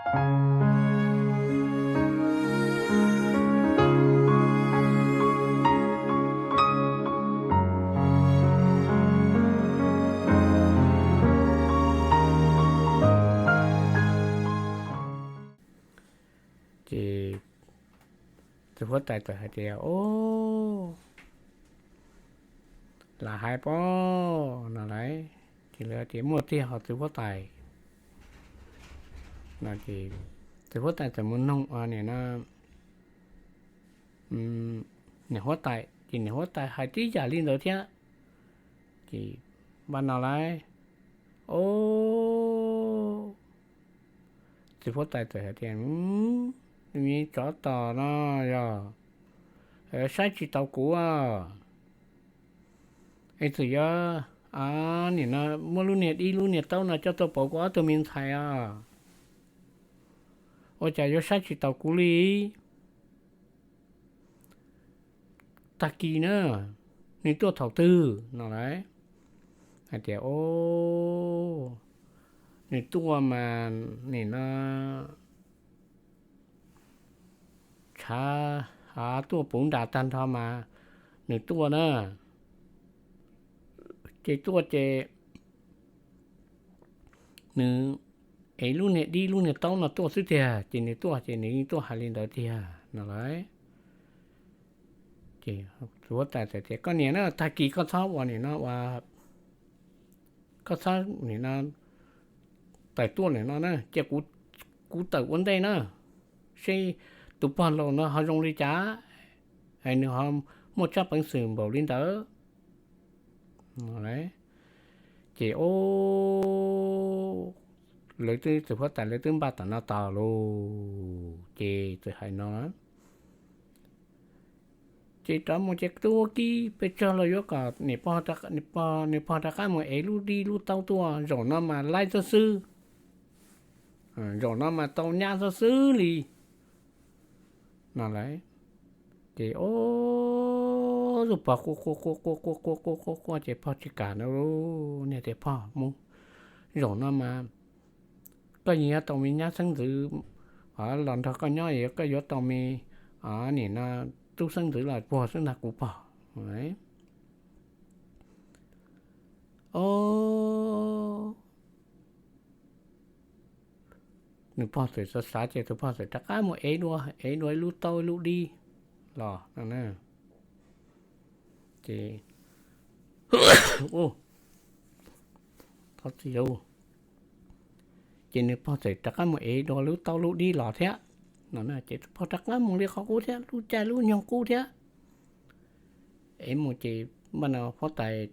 Ces txiv huab tais txawm hais tias, Ub, lam hais pob no lauj. Ces lawv tias, Muaj tiag hos txiv huab tais. No ces txiv huab tais txawm mus noog nim no niam huab tais, ces niam huab tais hais tib yam li ntawd thiab. Ces npaj no lauj, Ub, txiv huab tais txawm hais tias, Tsov tom no yog saib tsis taus kuv, es txawm yuav nim no muab lub niag dib lub niag taub no coj tuaj pauv kuv ob tug me ntxhais os, ua cas yuav saib tsis taus kuv li? Tag kis na, nws tuaj thaum twg? No lauj. Hais tias, Ub, nws tuaj mas nim no tshav tuaj puv nras tag nrho mas nws tuaj na. Ces tuaj ces nws ev lub niag dib lub niag taub no tuaj xwb tiag, ces nws tuaj ces nws yeej tuaj hais li ntawd tiag no lauj. Ces txiv huab tais txawm tias, Koj niam na, tag kis koj txhob ua nim no ua, koj txhob nim no tawm tuaj nim no na, cia kuv tawm ua ntej na, seb tus pog laus no ho zoo li cas, nws ho muaj tsab peev xwm npaum li ntawd. Ces ub, lawv twb, txiv huab tais lawv twb npaj tom no tos lauj, ces txawm hais no, ces rov mus ces tuaj kib pes tsawg los yuav kom nws pog rov qab mus ev lub dib lub taub tuaj, zaum no mas laib txog xwb, zaum no mas tau nyab txog xwb li no lauj. Ces ub, tus pog quaj quaj quaj quaj quaj quaj quaj quaj quaj ces pog tsis kam no, niag tias, Pog, mus, zaum no mas koj yeej yuav tau me nyab xeeb ntxwv los nrog koj nyob, koj yuav tau me nim no tub xeeb ntxwv los puag xwb ntag kuv pog. Ob, nws pog txawm xav xav ces tus pog txawm rov qab mus ev dua, ev dua ib lub taub ib lub dib los no na. Ces, thov txim, ces nws pog txawm rov qab mus ev dua lub taub lub dib los thiab no na. Ces tus pog rov qab mus li qhov qub thiab, lub caij lub nyoog qub thiab. Ev mus ces npaj no huab tais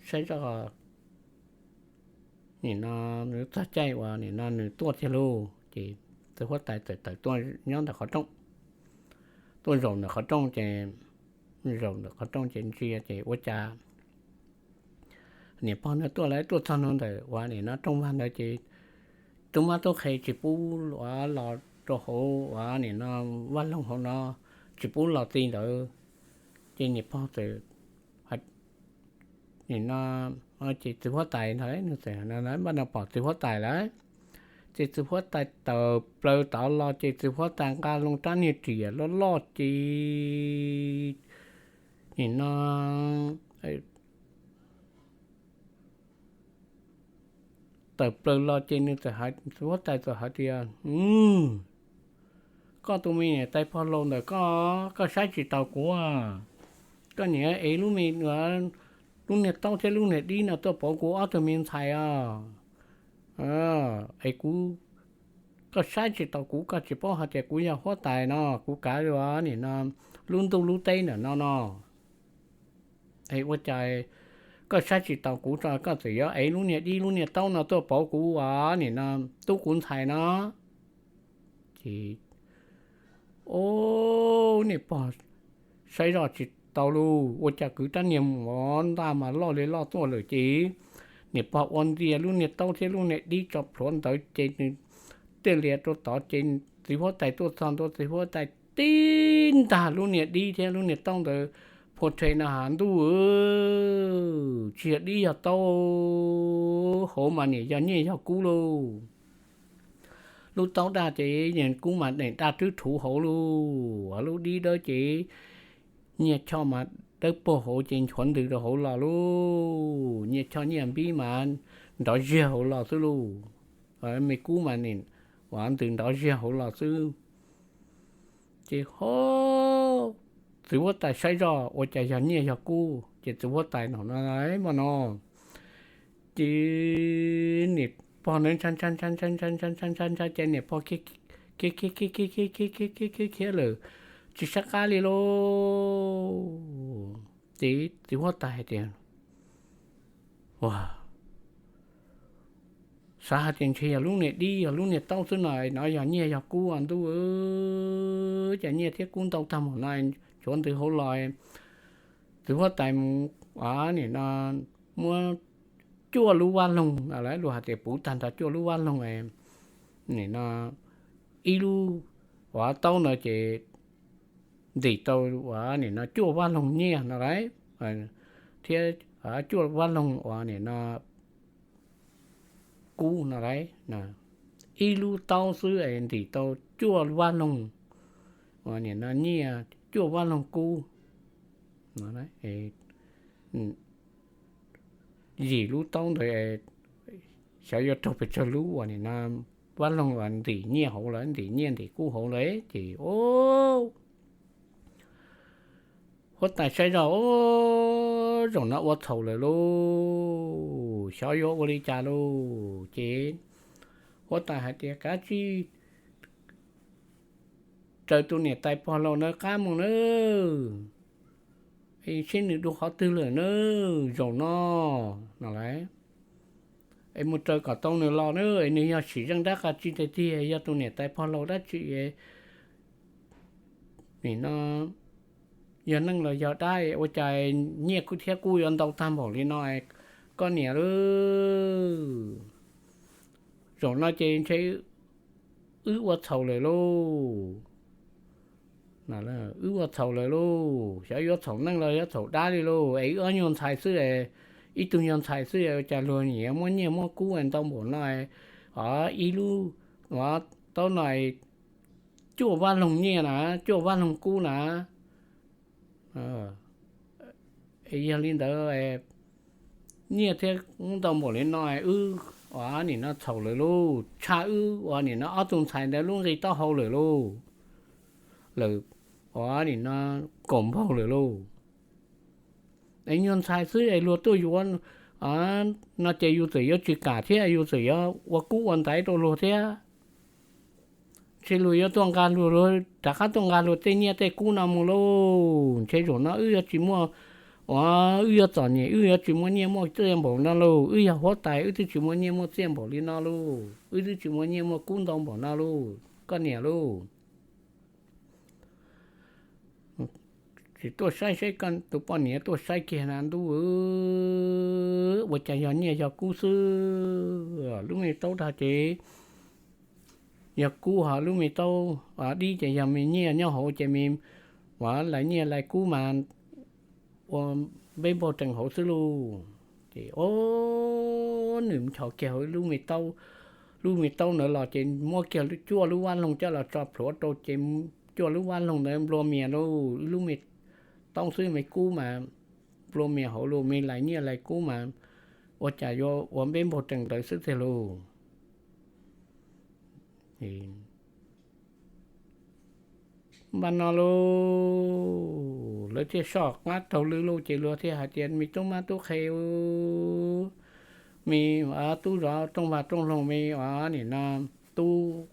saib zoj, nim no nws txog caij uas nim no nws tuaj tiag lauj. Ces txiv huab tais txawm tawm tuaj nyob ntawm qhov rooj, tuaj zaum ntawm qhov rooj ces, zaum ntawm qhov rooj ces ntsia ces ua cas niam pog no tuaj lawm, tuaj txog no ntawm uas nim no rooj vag ntawd ces tub mab tub qhe tsis pub uas los rau hauv uas nim no vaj loog hauv no, tsis pub los ti ntawd. Ces niam pog txawm, nim no, ces txiv huab tais ntawd npaj no pom txiv huab tais lawm, ces txiv huab tais tawm plaws tod los ces txiv huab tais nqa loo rab niag riam loj loj ces nim no tawm plaws los ces nws txawm hais, txiv huab tais txawm hais tias, Koj tus me niam tais pog laus ntawm koj, koj saib tsis taus kuv, koj niam ev lub me, lub niag taub thiab lub niag dib no tuaj pauv kuv ob tug me ntxhais os. Es kuv, koj saib tsis taus kuv, koj tsis paub hais tias kuv yog huab tais no, kuv kav nim no lub ntuj lub teb ntawm no no. Es ua cas koj saib tsis taus kuv tso, koj txawm yuav ev lub niag dib lub niag taub no tuaj pauv kuv uas nim no tub kuv ntxhais no? Ces, o, niag pog saib zoj tsis tau lauj, ua cas kwv rab niag mov ntaj mas loj li loj tuaj lawm ces niag pog ua ntxias lub niag taub thiab lub niag dib tso plhuav ntawd ces nws thiaj li rau tod ces txiv huab tais tuaj txog ntua, txiv huab tais tib ntag lub niag dib thiab lub niag taub ntawd phua rhe no has ntuj, tsis yog dib yog taub, hauv mas niam yog nyiaj yog kub lauj. Lub taub daj ces yawg kub mas deem daj rwb rhuv hauv lauj, lub dib dawb ces nyiaj choj mas dawb paug hauv ces nchuav ntws rau hauv los lauj, nyiaj choj nyiaj npib mas nrov ziag hauv los xwb lauj. Me kub mas nim ua ntws nrov ziag hauv los xwb. Ces ho txiv huab tais saib zoj ua cas yog nyiaj yog kub, ces txiv huab tais no no, ces nim pog na ntshai ntshai ces nim pog khiav khiav khiav khiav khiav khiav khiav khiav khiav khiav lawm, tsis saib qab li lauj. Ces txiv huab tais hais tias, ua, xav hais tias ntshe yog lub niag dib yog lub niag taub xwb no, no yog nyiaj yog kub ntuj, cas nyiaj thiab kub ntau tag mus no. Tshuav ntws hauv los, txiv huab tais mus, nim no muab cuaj lub vab loog, lawv luag hais tias puv tag nrho cuaj lub vab loog, nim no ib lub uas taub no ces ntim tau uas nim no cuaj vab loog nyiaj no lauj, thiab cuaj vab loog uas nim no kub no lauj. Ib lub taub xwb es ntim tau cuaj vab loog uas nim no nyiaj, cuaj vab loog kub. Yim lub taub ntawd xyov yuav raug pes tsawg lub uas nim no vab loog uas ntim nyiaj hauv lawm, ntim nyiaj ntim kub hauv lawm ces, o, huab tais saib zoj, o, zaum no ua txhaum lawm lauj, xyov yuav ua li cas lauj. Ces huab tais hais tias, kav tsij raws tus niam tais pog laus ntawd qab mus nawb, seb nws dua qhov twg lawm nawb zaum no, no lauj. Es mus raws kom tau nws los nawb, nws yog sim zeej dab qas tsib tiag tiag, yog tus niam tais pog laus dab tsi, nim no yog neeg los yog dab, ua cas nyiaj thiab kub yuav ntau tag npaum li no, koj niam lauj. Zaum no ces ntshe wb ua txhaum lawm lauj. Wb ua txhaum lawm lauj, xyov yuav txhaum neeg los yuav txhaum dab li lauj. Es wb ob nyuag ntxhais xwb, ib tug nyuag ntxhais xwb, cas luag nim muab nyiaj muab kub ntau npaum no, o, ib lub taub no cuaj vab loog nyiaj na, cuaj vab loog kub na. Yog li ntawd, nyiaj thiab kub ntau npaum li no, wb ua nim no txhaum lawm lauj, tshaj wb ua nim no ob tug ntxhais ntawd lub nqi taub hau lawm lauj, lawm ua nim no kaum npaug lawm lauj. Es nyuag ntxhais xwb es luag tuaj yuav no ces yus txawm yuav tsis kam thiab, yus txawm yuav ua kub ua ntaiv rau luag thiab. Ntshe luag yuav tuaj nqa luag, rov qab tuaj nqa luag tej nyiaj tej kub no mus lauj. Ntshe zaum no wb yuav tsis muaj, ua, wb yuav txom nyem, wb yuav tsis muaj nyiaj muaj txiaj npaum no lauj. Wb yog huab tais wb twb tsis muaj nyiaj muaj txiaj npaum li no lauj, wb twb tsis muaj nyiaj muaj kub ntau npaum no lauj, koj niam lauj. Tsis tuaj saib seb koj tus poj niam tuaj saib kiag na ntuj, ua cas yog nyiaj yog kub xwb. Lub me taub dag ces yog kub, ho lub me taub dib ces yog me nyiaj nyob hauv ces me, ua, lais nyiaj lais kub mas ua npeb npaug rees hauv xwb lauj. Ces o, nws nchos kiag hauv lub me taub, lub me taub ntawd los ces muab kiag cuaj lub vab loog coj los tso plhuav rau ces cuaj lub vab loog ntawd nplua mias lauj. Lub me taub xwb me kub mas nplua mias hauv lauj, me lais nyiaj lais kub mas ua cas yuav ua npeb npaug rees ntawd xwb tiag lauj. Npaj no lauj, lawv thiaj soj qab taug lw lauj, ces luag thiaj hais tias me tub mab tub qhe, me tub zov rooj vag rooj loog, me nim no tub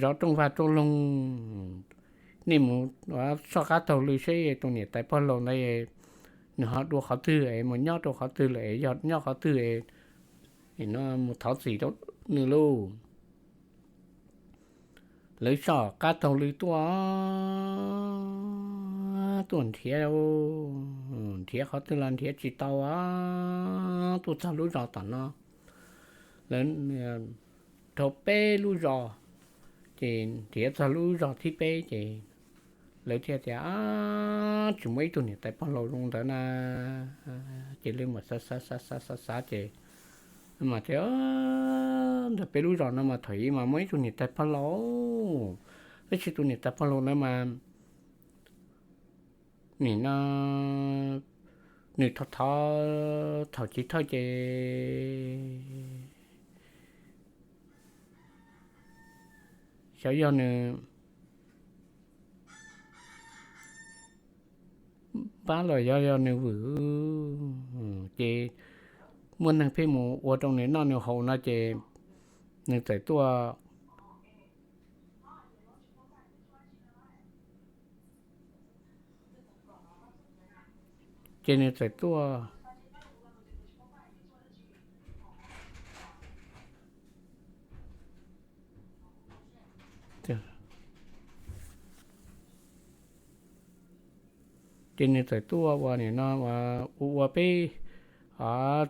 zov rooj vag rooj loog, nej mus soj qab taug lw seb tus niam tais pog laus ntawd nws ho dua qhov twg es mus nyob rau qhov twg lawm, yog nyob qhov twg es mus thov txim rau nws lauj. Lawv soj qab taug lw tuaj, tuaj nrhiav, nrhiav qhov twg los nrhiav tsis tau, tuaj txog lub zos tom no, lawv dhau peb lub zos, ces nrhiav txog lub zos thib peb ces lawv thiaj tias tsis muaj ib tug niam tais pog laus zoo ntawd na. Ces lawv mus xav xav xav xav xav xav ces Mas tias, ntawm peb lub zos no mas thaum ub mas muaj ib tug niam tais pog laus, tab sis tus niam tais pog laus ntawd mas nim no nws thov thov thaum chiv thawj ces xyov yog nws npab los yog yog nws vwm, ces muaj neeg pheej mus ua rau nws noj nws haus no ces nws txawm tuaj, ces nws txawm tuaj, ces nws txawm tuaj ua nim no ua ua peb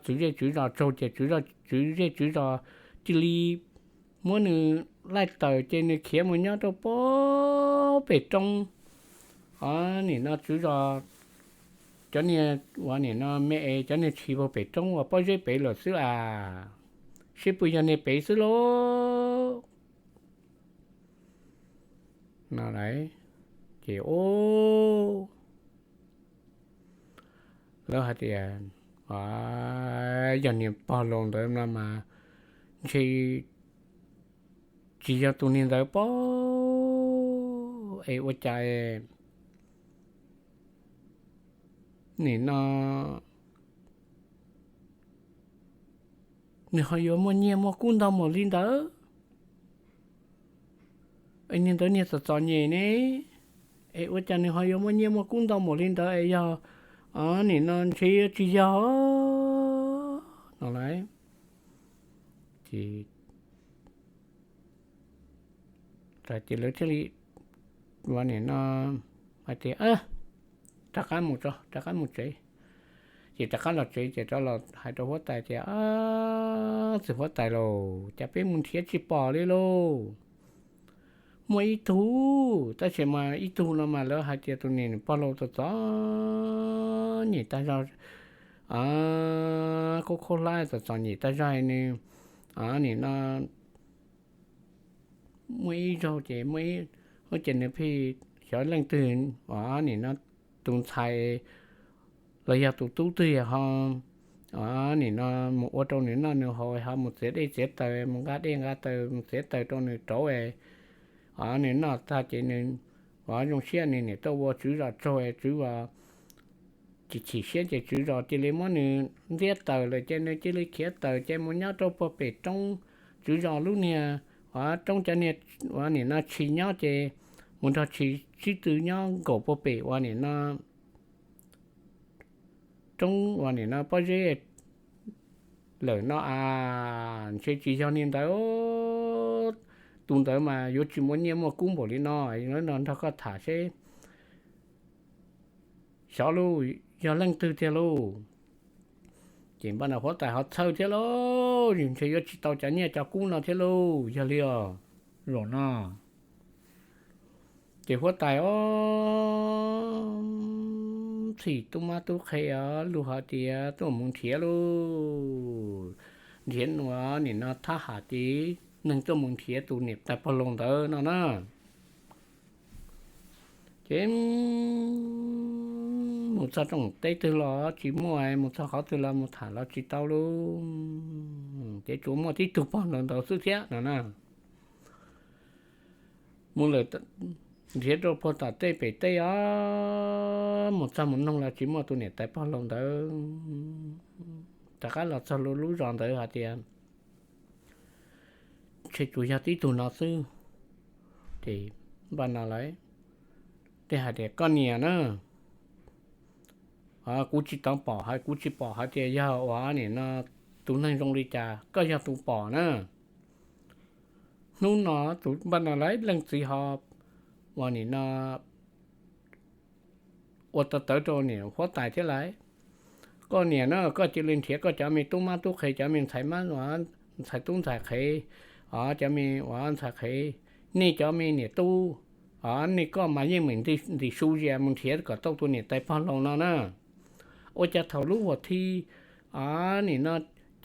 tswv zej tswv zos tsaug ces tswv zej tswv zos cia li muab nws laij tawm ces nws khiav mus nyob rau pem roob. Nim no tswv zos cov niag uas nim no me es cov niag tshis puag pem roob uas pob zeb pem lawm xwb as, seb puas yog niag pem xwb lauj. No, ces lawv hais tias yog niag pog laus ntawd no mas ntshe tsis yog tus niag ntawd pob, es ua cas nim no nws ho yuav muaj nyiaj muaj kub ntau npaum li ntawd? Es niag ntawd niag txom txom nyem ne, es ua cas nws ho yuav muaj nyiaj muaj kub ntau npaum li ntawd es yog nim no ntshe yuav tsis yog no lawm. Ces, ces lawv thiaj li ua nim no hais tias rov qab mus tso, rov qab mus tsev. Ces rov qab los tsev ces rov los hais rau huab tais tias, txiv huab tais lauj, cas peb mus nrhiav tsis pom li lauj. Muaj ib tug, tab sis mas ib tug no mas lawv hais tias tus niag pog laus txom txom nyem tag zog, khaub khaub hlab txom txom nyem tag zog nws nim no muaj ib zaug ces muaj ib, ces nws pheej xyov leej twg, nim no tus ntxhais los yog tus tub twg ho nim no mus ua rau nws noj nws haus, ho mus txiav dej txiav taws, mus nqa dej nqa taws, mus txiav taws rau nws rauv, nws noj tag ces nws zoo siab, nws niam tuaj ua tswv zos tsaug, tswv zos chim chim siab ces tswv zos cia li muab nws ntxiab taws lawm ces nws cia li khiav taws ces mus nyob rau puag pem roob, tswv zos lub niag, roob cov niag ua nim no tshis nyob ces mus nrog tshis sib tw nyob nkaum puag pem ua nim no roob ua nim no pob zeb lawm no as, ntshe tsis yog niag ntawd. Tus ntawd mas yuav tsis muaj nyiaj muaj kub npaum li no, no nrog koj tham seb xyov lauj, yog leej twg tiag lauj. Ces npaj no huab tais ho txhawj thiab lauj, ntshe yuav tsis tau cov nyiaj cov kub no thiab lauj, yog li os. Zaum no ces huab tais os, txhim tub mab tub qhe os, lus hais tias tuaj mus nrhiav lauj, nrhiav ua nim no thab ham ces neeg tuaj mus nrhiav tus niam tais pog laus ntawd no na. Ces mus txog rooj teb twg los tsis muaj, mus txog qhov twg los mus tham los tsis tau lauj, ces tsuas muaj tib tug pog laus ntawd xwb thiab no na. Mus lawm nrhiav rau puag tom tej pem teb os, mus txog mus noog los tsis muaj tus niam tais pog laus ntawd. Rov qab los txog lub zos ntawd hais tias ntshe tsuas yog tib tug no xwb. Ces npaj no lawm, thiaj hais tias koj niam na, kuv tsis tau pom, kuv tsis pom hais tias yog ua nim no tus neeg zoo li cas, koj yog tus pom na. Hnub no tus npaj no lawm leej txiv ho ua nim no ua tawv tawv rau niam huab tais thiab lawm. Koj niam na, koj cia li nrhiav koj cov me tub mab tub qhe, cov me ntxhais mab, ntxhais tub ntxhais qhe, cov me ua ntxhais qhe, nej cov me niam tub, nej koj mas yeej meem ntim su zias mus nrhiav kom tau tus niam tais pog laus no na. Ua cas thaum lub huam thi nim no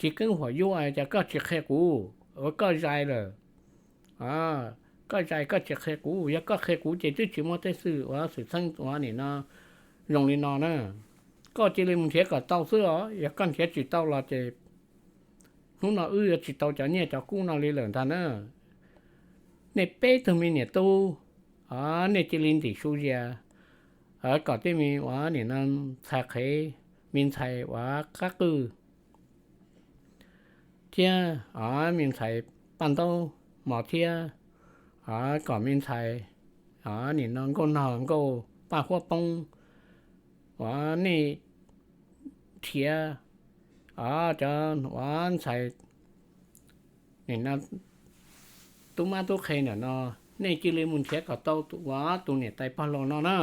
tsis keeb huam yuav, cas koj tsis qhia kuv, ua koj zais lawm. Koj zais koj tsis qhia kuv, yog koj qhia kuv ces twb tsis muaj tej xwm ua xwm txheej ua nim no zoo li no na. Koj cia li mus nrhiav kom tau xwb os, yog koj nrhiav tsis tau los ces hnub no wb yuav tsis tau cov nyiaj cov kub no li lawm ntag na. Nej peb tug me niam tub, nej cia li ntim su zias kom tej me ua nim no ntxhais qhev, me ntxhais ua qab qwj thiab me ntxhais paj ntaub mos thiab, kom me ntxhais nim no nkauj nog nkauj paj huab poob uas nej nrhiav cov ua ntxhais nim no tub mab tub qhe ntawm no, nej cia li mus nrhiav kom tau ua tus niam tais pog laus no na.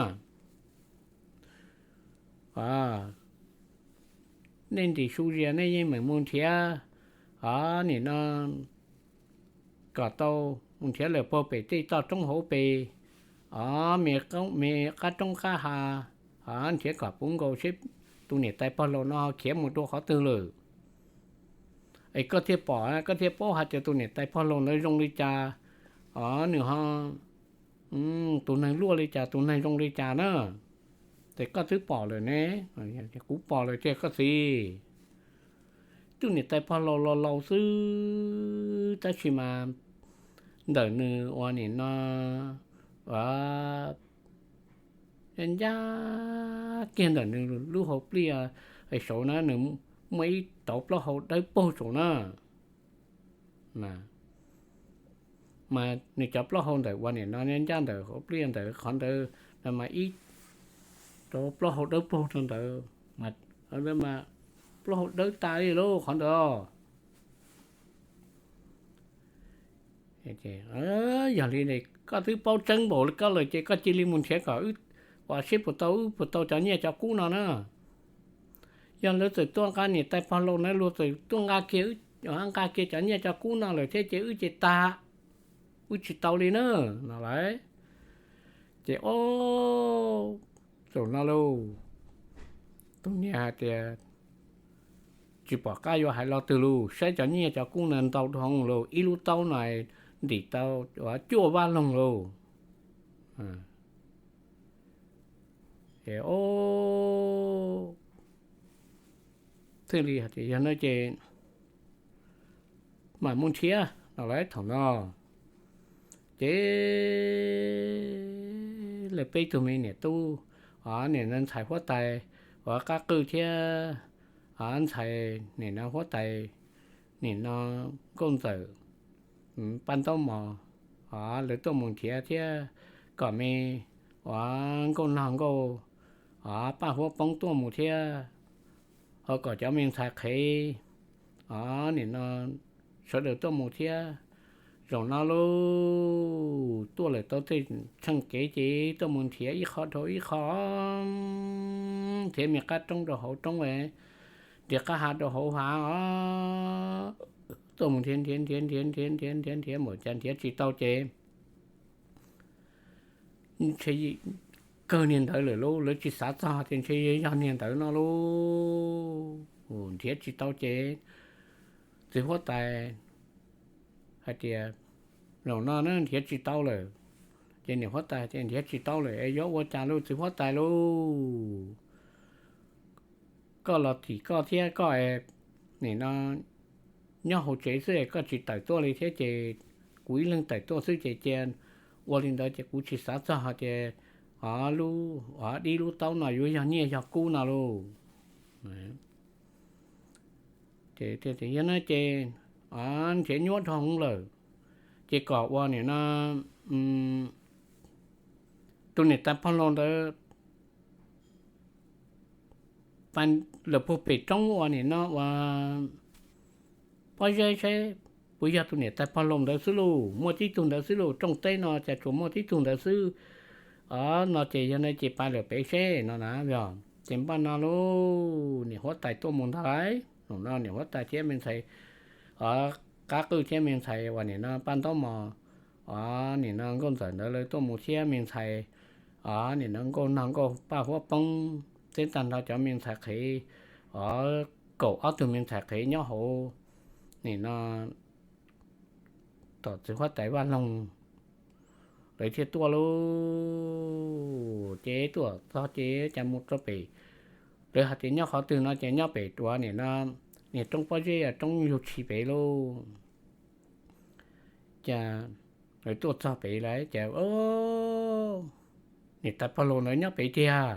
Nej ntim su zias nej yeej meem mus nrhiav nim no kom tau, mus nrhiav lawm puag pem tej toj roob hauv pes, me qab roob qab ha, nrhiav kom puv nkaus seb tus niam tais pog laus no khiav mus rau qhov twg lawm. Es koj thiaj pom, koj thiaj paub hais tias tus niam tais pog laus ntawd zoo li cas, nws ho tus neeg luaj li cas, tus neeg zoo li cas na. Ces koj twb pom lawm ne, kuv pom lawm tiag koj txiv. Tus niam tais pog laus los laus xwb tab sis mas ntawm nws ua nim no ncaj ncaj kiag ntawm nws lub hauv pliaj saud na nws muaj ib rauv plaub hau dawb paug saud na. Mas nws cov plaub hau ntawm ua nim no ncaj ncaj ntawm hauv pliaj ntawd qhov ntawd mas ib rauv plaub hau dawb paug rau ntawd, plaub hau dawb tas li lauj qhov ntawd. Yog li koj twb paub tseeb npaum li koj lawm ces koj cia li mus nrhiav kom wb ua seb puas tau, wb puas tau cov nyiaj cov kub no na. Yog lawv txawm tuaj nqa niam tais pog laus na, luag txawm tuaj nqa kiag, nqa kiag cov nyiaj cov kub no lawm thiab ces wb ces tag, wb tsis tau li na no lauj. Ces o, zaum no lauj, tus niam hais tias tsis pom qab yuav hais lo twg lauj, saib cov nyiaj cov kub no ntau dhau lauj, ib lub taub no ntim tau cuaj vaj loog lauj. Ces o, thiaj li hais tias yog no ces mam mus nrhiav no lauj. Thaum no ces lawv peb tug me niam tub, o, nim no ntxhais huab tais uas qab qwj thiab, o, ntxhais nim no huab tais nim no nkauj ntxawm paj ntaub mos, o, lawv tuaj mus nrhiav thiab kom me, o, nkauj nog nkauj, o, paj huab poob tuaj mus thiab, ho kom cov me ntxhais qhev, o, nim no sawv daws tuaj mus thiab. Zaum no lauj, tuaj lawm tau tej tsheej kev ces tuaj mus nrhiav ib qho dhau ib qho, nrhiav me qab roob rau hauv roob, nrhiav qab hav rau hauv hav, tuaj mus nrhiav nrhiav nrhiav nrhiav nrhiav nrhiav nrhiav nrhiav npaum cas nrhiav tsis tau ces ntshe kawg niag ntawd lawm lauj, lawv tsis xav txog tias ntshe yog niag ntawd no lauj. Nrhiav tsis tau ces txiv huab tais hais tias, zaum no na nrhiav tsis tau lawm. Ces niam huab tais tias nrhiav tsis tau lawm es yuav ua cas lauj txiv huab tais lauj? Koj los tim koj thiab koj, nim no nyob hauv tsev xwb es koj tsis tawm tuaj li thiab ces kuv ib leeg tawm tuaj xwb ces cia ua li ntawd ces kuv tsis xav txog hais tias, o, lub, o, dib lub taub no yuav yog nyiaj yog kub no lauj. Ces yog no ces, o, nrhiav nyuaj dhau hwv lawm, ces kom ua nim no tus niam tais pog laus ntawd lawm puag pem roob ua nim no ua pob zeb seb puas yog tus niam tais pog laus ntawd xwb lauj, muaj tib tug ntawd xwb lauj, rooj teb no cas tsuas muaj tib tug ntawd xwb. O, no ces yog no ces pais lawm pem seb no na. Ces npaj no lauj, niam huab tais tuaj mus ntag lauj. Zaum no niam huab tais thiab me ntxhais, o, qab qwj thiab me ntxhais uas nim no paj ntaub mos, o, nim no nkauj ntxawm ntawd lawv tuaj mus thiab me ntxhais, o, nim no nkauj nog nkauj paj huab poob, teb tag nrho cov me ntxhais qhev, o, kaum ob tug me ntxhais qhev nyob hauv nim no tom txiv huab tais vaj loog, lawv thiaj tuaj lauj. Ces tuaj txog ces cas mus rau pem, lawv hais tias nyob qhov twg no ces nyob pem uas nim no niag roob pob zeb, roob yug tshis pem lauj. Cas lawv tuaj txog pem lawm ces niam tais pog laus ntawd nyob pem tiag.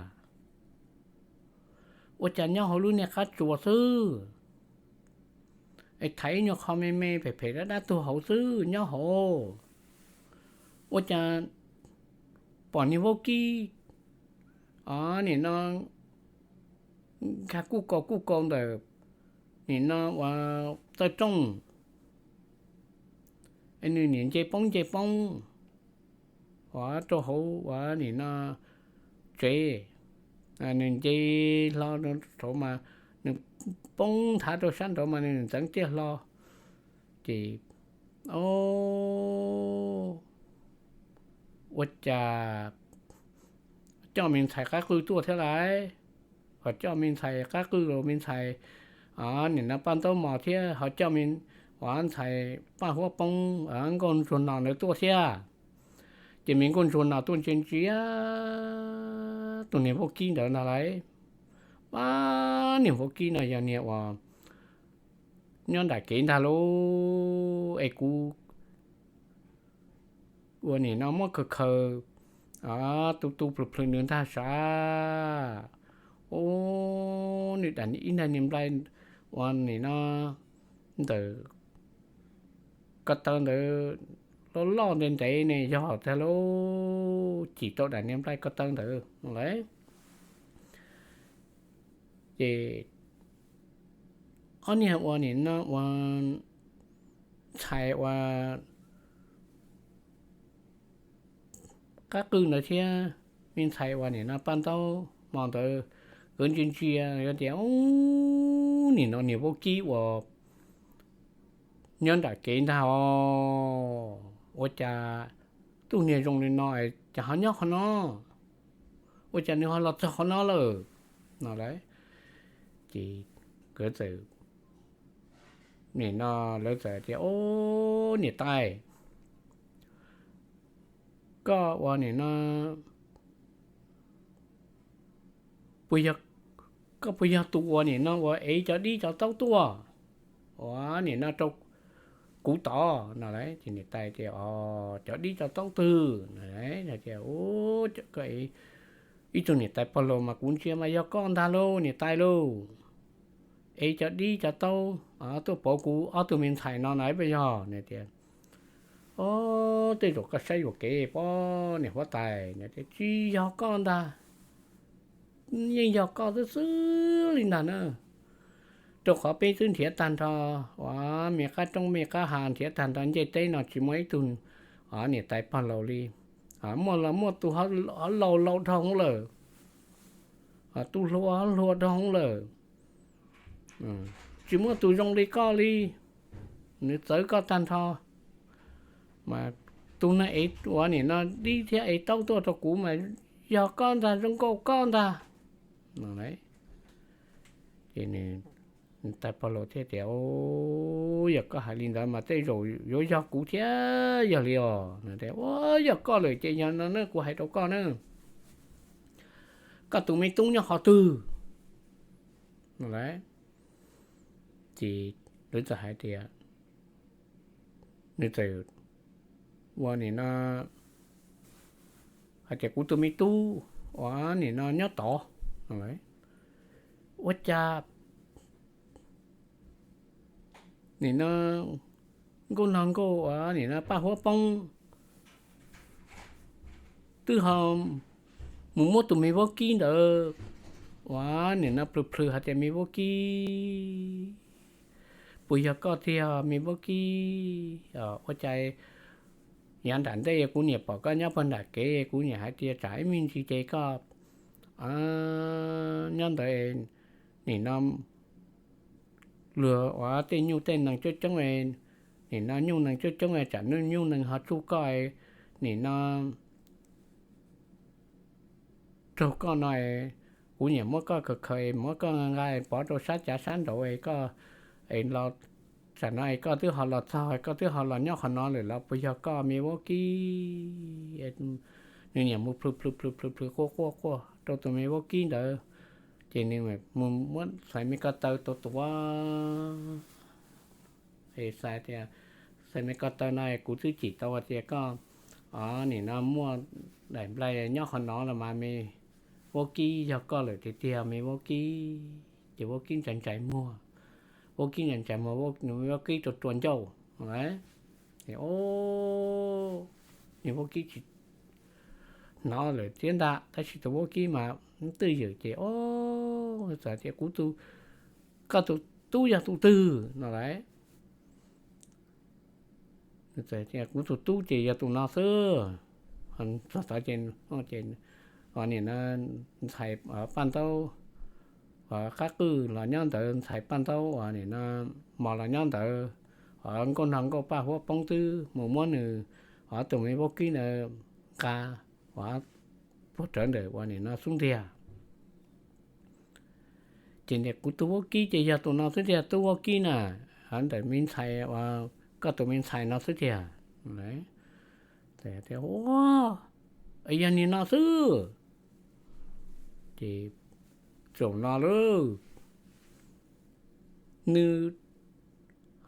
Ua cas nyob hauv lub niag qab tsuas xwb, es thaiv ib nyuag qho me me phem phem dab dab tuag hauv xwb nyob hauv. Ua cas pom niag vaub kib, o, nim no nkag kuj kaus kuj kaus ntawm nim no uas taw rooj, nws niam nce poob nce poob uas rau hauv uas nim no tsev, nws nce hlo rau mas nws poob nthav rau sab nraud mas nws ntxeev tiaj hlo. Ces, o, ua cas coj me ntxhais qab qwj tuaj thiab lauj. Ho coj me ntxhais qab qwj los me ntxhais nim no paj ntaub mos thiab ho coj me ntxhais paj huab poob nkauj ntsuag no ntawd tuaj thiab. Ces me nkauj ntsuag no tuaj ntsia ntsia tus niag vaub kib ntawd ntag lauj. Ab, niag vaub kib no yog niag uas nyob nram kev ntag lauj, es kuv ua nim no muab khaws khaws tu tu plhws plhws nws ntag sav. Ub, nws dam ib nag niag nplai uas nim no ntawm ko taw ntawd loj loj ntev ntev ne yog tag lauj, cim tau dam niag nplai ko taw ntawd lauj. Ces ob niag uas nim no uas ntxhais uas qab qwj ntawd thiab me ntxhais uas nim no paj ntaub mos ntawd, nkawd ntsia ntsia tias, ub, nim no niag vaub kib uas nyob nram kev ntag os, ua cas tus niag zoo li no cas ho nyob qhov no, ua cas nws ho los txog qhov no lawm no lauj. Ces nkawd txawm, nim no lawv txawm tias, ub, niam tais, koj uas nim no puas yog, koj puas yog tus uas nim no uas ev cov dib cov taub tuaj uas nim no rau kuv tod no lauj? Ces niam tais tias, o, cov dib cov taub twg no lauj? Tias, ub, ib tug niam tais pog laus mas kuv ntsia mas yog koj ntag lauj niam tais lauj, ev cov dib cov taub tuaj pauv kuv ob tug me ntxhais no na puas yog? Nws tias, o, tej zaum koj saib yuam kev pob niam huab tais. Nws tias, tsis yog koj ntag, yeej yog koj xwb xwb li ntag na, rau qhov peb twb nrhiav tag nrho uas me qab roob me qab hav, nrhiav tag nrho ncej teb no tsis muaj ib tug niam tais pog laus li. Muaj los muaj tus ho laus laus dhau hwv lawm, tus hluas ho hluas dhau hwv lawm, tsis muaj tus zoo li koj li. Nws txawv koj tag nrho, mas tus neeg ev uas nim no dib thiab ev taub tuaj rau kuv mas yog koj ntag, zoo nkauj koj ntag. Ces niam tais pog laus thiaj tias, yog koj hais li ntawd mas tej zaum yuav yog kuv thiab yog li os. Ua, yog koj lawm ces yog no na, kuv hais rau koj na, koj tus me tub nyob qhov twg? Ces lawv txawm hais tias, nws txawm ua nim no hais tias, kuv tus me tub uas nim no nyob tod. Ua cas nim no nkauj nog nkauj uas nim no paj huab poob twb ho mus muab tus me vaub kib ntawd uas nim no plhws plhws hais tias me vaub kib, puas yog koj tiag me vaub kib? Ua cas yav nram ntej kuv niam pom koj nyob puag nram kev, kuv niam hais tias tsam ib me ntsis ces koj nyob ntawd, nim no luag uas tej nyuj tej nees coob coob, nim no nyuj nees coob coob tsam nyuj nees ho tsuj koj, nim no raug koj no, kuv niam muab koj khaws khaws es muab koj nqa nqa pov rau sab cav sab nraud es koj, es los, tsam no es koj twb ho los txog, koj twb ho los nyob qhov no lawm los puas yog koj me vaub kib? Nws niam mus plhws plhws plhws plhws plhws quaj quaj quaj rau tus me vaub kib ntawd, ces nws mus muab txhais me ko taw tuav tuav es xav tias, txhais me ko taw no kuv twb cim tau tias koj, o, nim no muaj daim nplai nyob qhov no los mas me vaub kib yog koj lawm tiag tiag me vaub kib. Ces vaub kib ntsais ntsais muag, vaub kib ntsais ntsais muag, nws me vaub kib rua rua ncauj. Ces, o, nws vaub kib tsis hnov lawm thiab ntag, tab sis tus vaub kib mas twj ywm ces, o, txawm tias kuv tus, koj tus tub yog tus twg no lauj? Kuv tus tub ces yog tus no xwb. Txog tod ces, nim no ntxhais paj ntaub qab qwj los nyob ntawd, ntxhais paj ntaub uas nim no mos los nyob ntawd, nkauj nrog nkauj paj huab poob twb mus muab nws, o, tus me vaub kib ntawd nqa, o, puag rawv ntawm uas nim no xub ntiag. Ces tias kuv tus vaub kib ces yog tus no xwb tiag, tub vaub kib na, ntawm me ntxhais, koj tus me ntxhais no xwb tiag. Ua, yog niag no xwb. Ces txaus no lauj, nws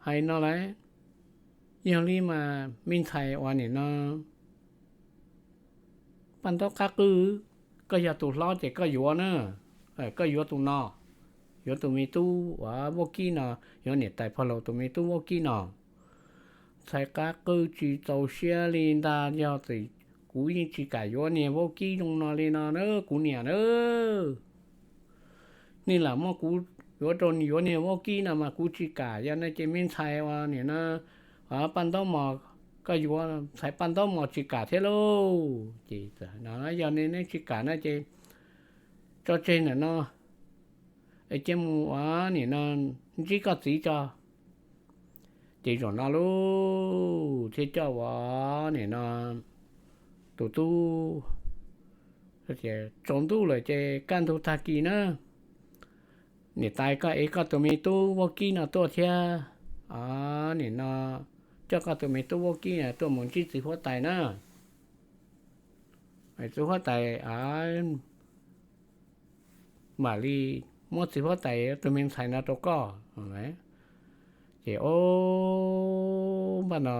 hais no lauj, yog li mas me ntxhais uas nim no paj ntaub qab qwj, koj yog tus hlob ces koj yuav na, koj yuav tus no, yuav tus me tub uas vaub kib no, yuav niam tais pog laus tus me tub vaub kib no. Ntxhais qab qwj tsis txaus siab li ntag, yog kuv yeej tsis kam yuav niag vaub kib zoo no li no na kuv niam na. Nej lam muab kuv yuav rau yuav niag vaub kib no mas kuv tsis kam, yog no ces me ntxhais uas nim no paj ntaub mos, koj yuav ntxhais paj ntaub mos tsis kam thiab lauj. Ces no yog nej tsis kam no ces tso tseg ntawm no, es cia mus ua nim no ntsib koj txiv tso. Ces zaum no lauj thiaj coj ua nim no tus tub, tsaus ntuj lawm ces kaj ntug tag kis na, niam tais koj ev koj tus me tub vaub kib no tuaj thiab, nim no coj koj tus me tub vaub kib no tuaj mus ntsib txiv huab tais na. Txiv huab tais mam li muab txiv huab tais tus me ntxhais no rau koj. Ces o, npaj no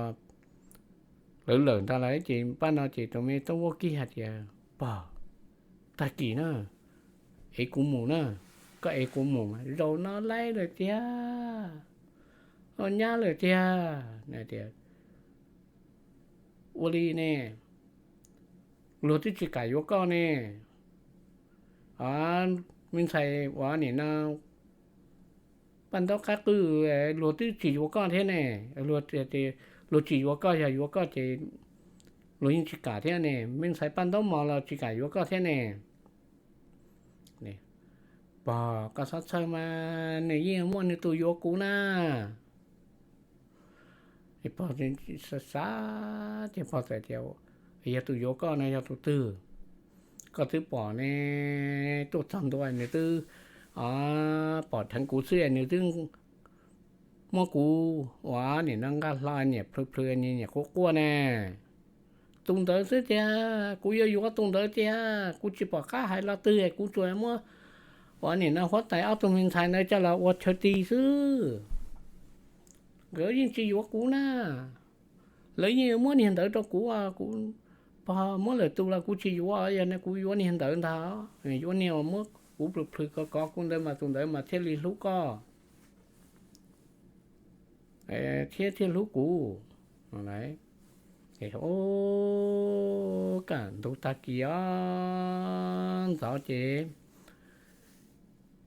lawv lawm ntag lauj, ces npaj no ces tus me tub vaub kib hais tias, pog, tag kis na, ev kuv mus na, koj ev kuv mus mas zaum no laib lawm tiag, nyab lawm tiag. Tias ua li ne, luag twb tsis kam yuav koj ne. Me ntxhais uas nim no paj ntaub qab qwj, luag twb tsis yuav koj thiab ne. Luag tsis yuav koj, yog yuav koj ces luag yeej tsis kam thiab ne. Me ntxhais paj ntaub mos los tsis kam yuav koj thiab ne. Pog, koj txhob txhawj mas, nws yeej muaj nws tus yuav kuv na. Pog xav xav ces pog txawm tias, yog tus yuav koj no yog tus twg? Koj twb pom ne, tuaj txog ntua nws twb pom dheev kuv xwb nws twb muab kuv ua nim no nqa hlo niam plhws plhws niam quaj quaj ne. Tus ntawd xwb tiag, kuv yuav yuav tus ntawd tiag, kuv tsis pom qab hais lo twg, kuv tsuas muab ua nim no huab tais ob tug me ntxhais ntawd coj los ua chaw ti xwb. Nkawd yeej tsis yuav kuv na. Lawv yeej muab niag ntawd rau kuv, kuv, pog, muab lawm tus los kuv tsis yuav, yog no kuv yuav niag ntawd ntag. Yuav niag uas muab kuv plhws plhws kov kov kuv ntawd mas tus ntawd mas thiaj li hlub koj thiab thiaj hlub kuv. Kaj ntug tag kis os ntxov ces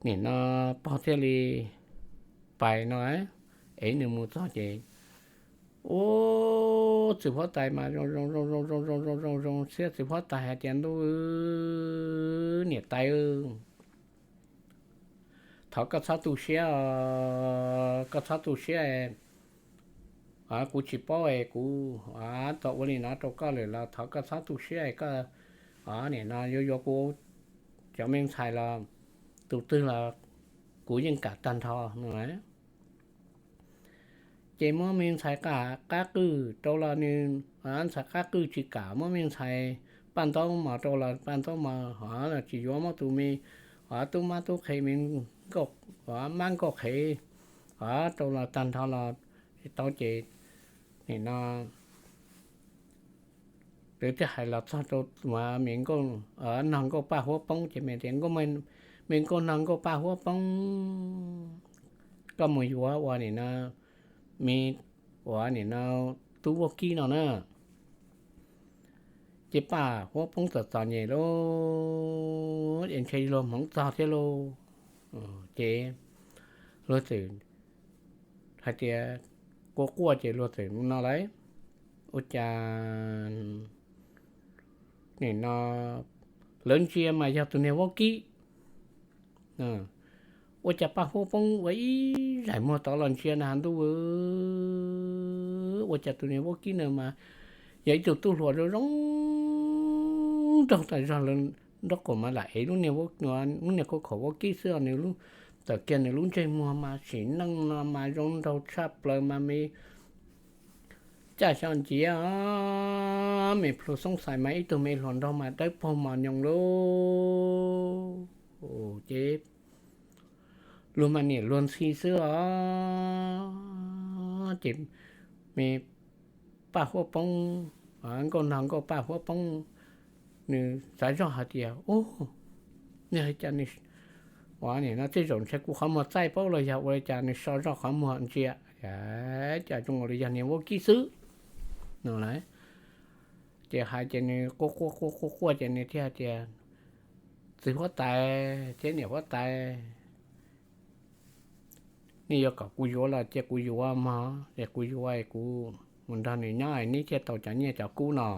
nim no pog thiaj li pais no, ev nws mus txog ces ua txiv huab tais mas zoo zoo zoo zoo zoo zoo zoo zoo zoo siab, txiv huab tais hais tias, ntuj, niam tais, thov koj txhob tu siab, koj txhob tu siab, kuv tsis paub es kuv tau ua li no rau koj lawm los thov koj txhob tu siab, koj nim no yuav yuav kuv cov me ntxhais los tus twg los kuv yeej kam tag nrho no. Ces muab me ntxhais qab qwj rau los nws, ntxhais qab qwj tsis kam, muab me ntxhais paj ntaub mos rau los paj ntaub mos, hov los tsis yuav, muab tus me, hov tub mab tub qhe me, hov mab nkauj qhev, hov rau los tag nrho los tsis tau ces nim no lawv thiaj hais los txog rau me nkauj, nog nkauj paj huab poob ces me tias, me nkauj nog nkauj paj huab poob, koj mus yuav ua nim no, me, ua nim no tub vaub kib no na. Ces paj huab poob txom txom nyem lauj, es ntshe luag hmoov txog thiab lauj. Ces luag txawm hais tias, quaj quaj ces luag txawm no lauj, ua cas nim no lawv ntsia mas yog tus niag vaub kib, ua cas paj huab poob ua ib zaim muag tod los ntsia na ntuj, ua cas tus niag vaub kib no mas yog ib tug tub hluas zoo zoo nraug tas zog, nraub qaum mas lam ev lub niag, lub niag khaub khaum vaub kib xwb os, nws lub, tawm kiag nws lub ntsej muag mas sim neej no mas zoo nraug tshaj plaws mas me caj xyo nciav, me plhu xoob xais mas ib tug me hluas nraug mas dawb paug mos nyoos lauj. Ces luag mas niam luag ntxhi xwb os. Ces me paj huab poob, nkauj nog nkauj paj huab poob, nws xav zoj hais tias, ub, yog li cas nws, ua nim no tej zaum ntshe kuv qhov muag txaij paub los yog ua li cas nws so zoj qhov muag ntsia, cas zoo li yog niag vaub kib xwb no lauj. Ces hais ces nws quaj quaj quaj quaj quaj ces nws thiaj hais tias, txiv huab tais thiab niam huab tais, nej yuav kom kuv yuav los cia kuv yuav mog, es kuv yuav es kuv mus nrog nws nyob es neb thiaj tau cov nyiaj cov kub no.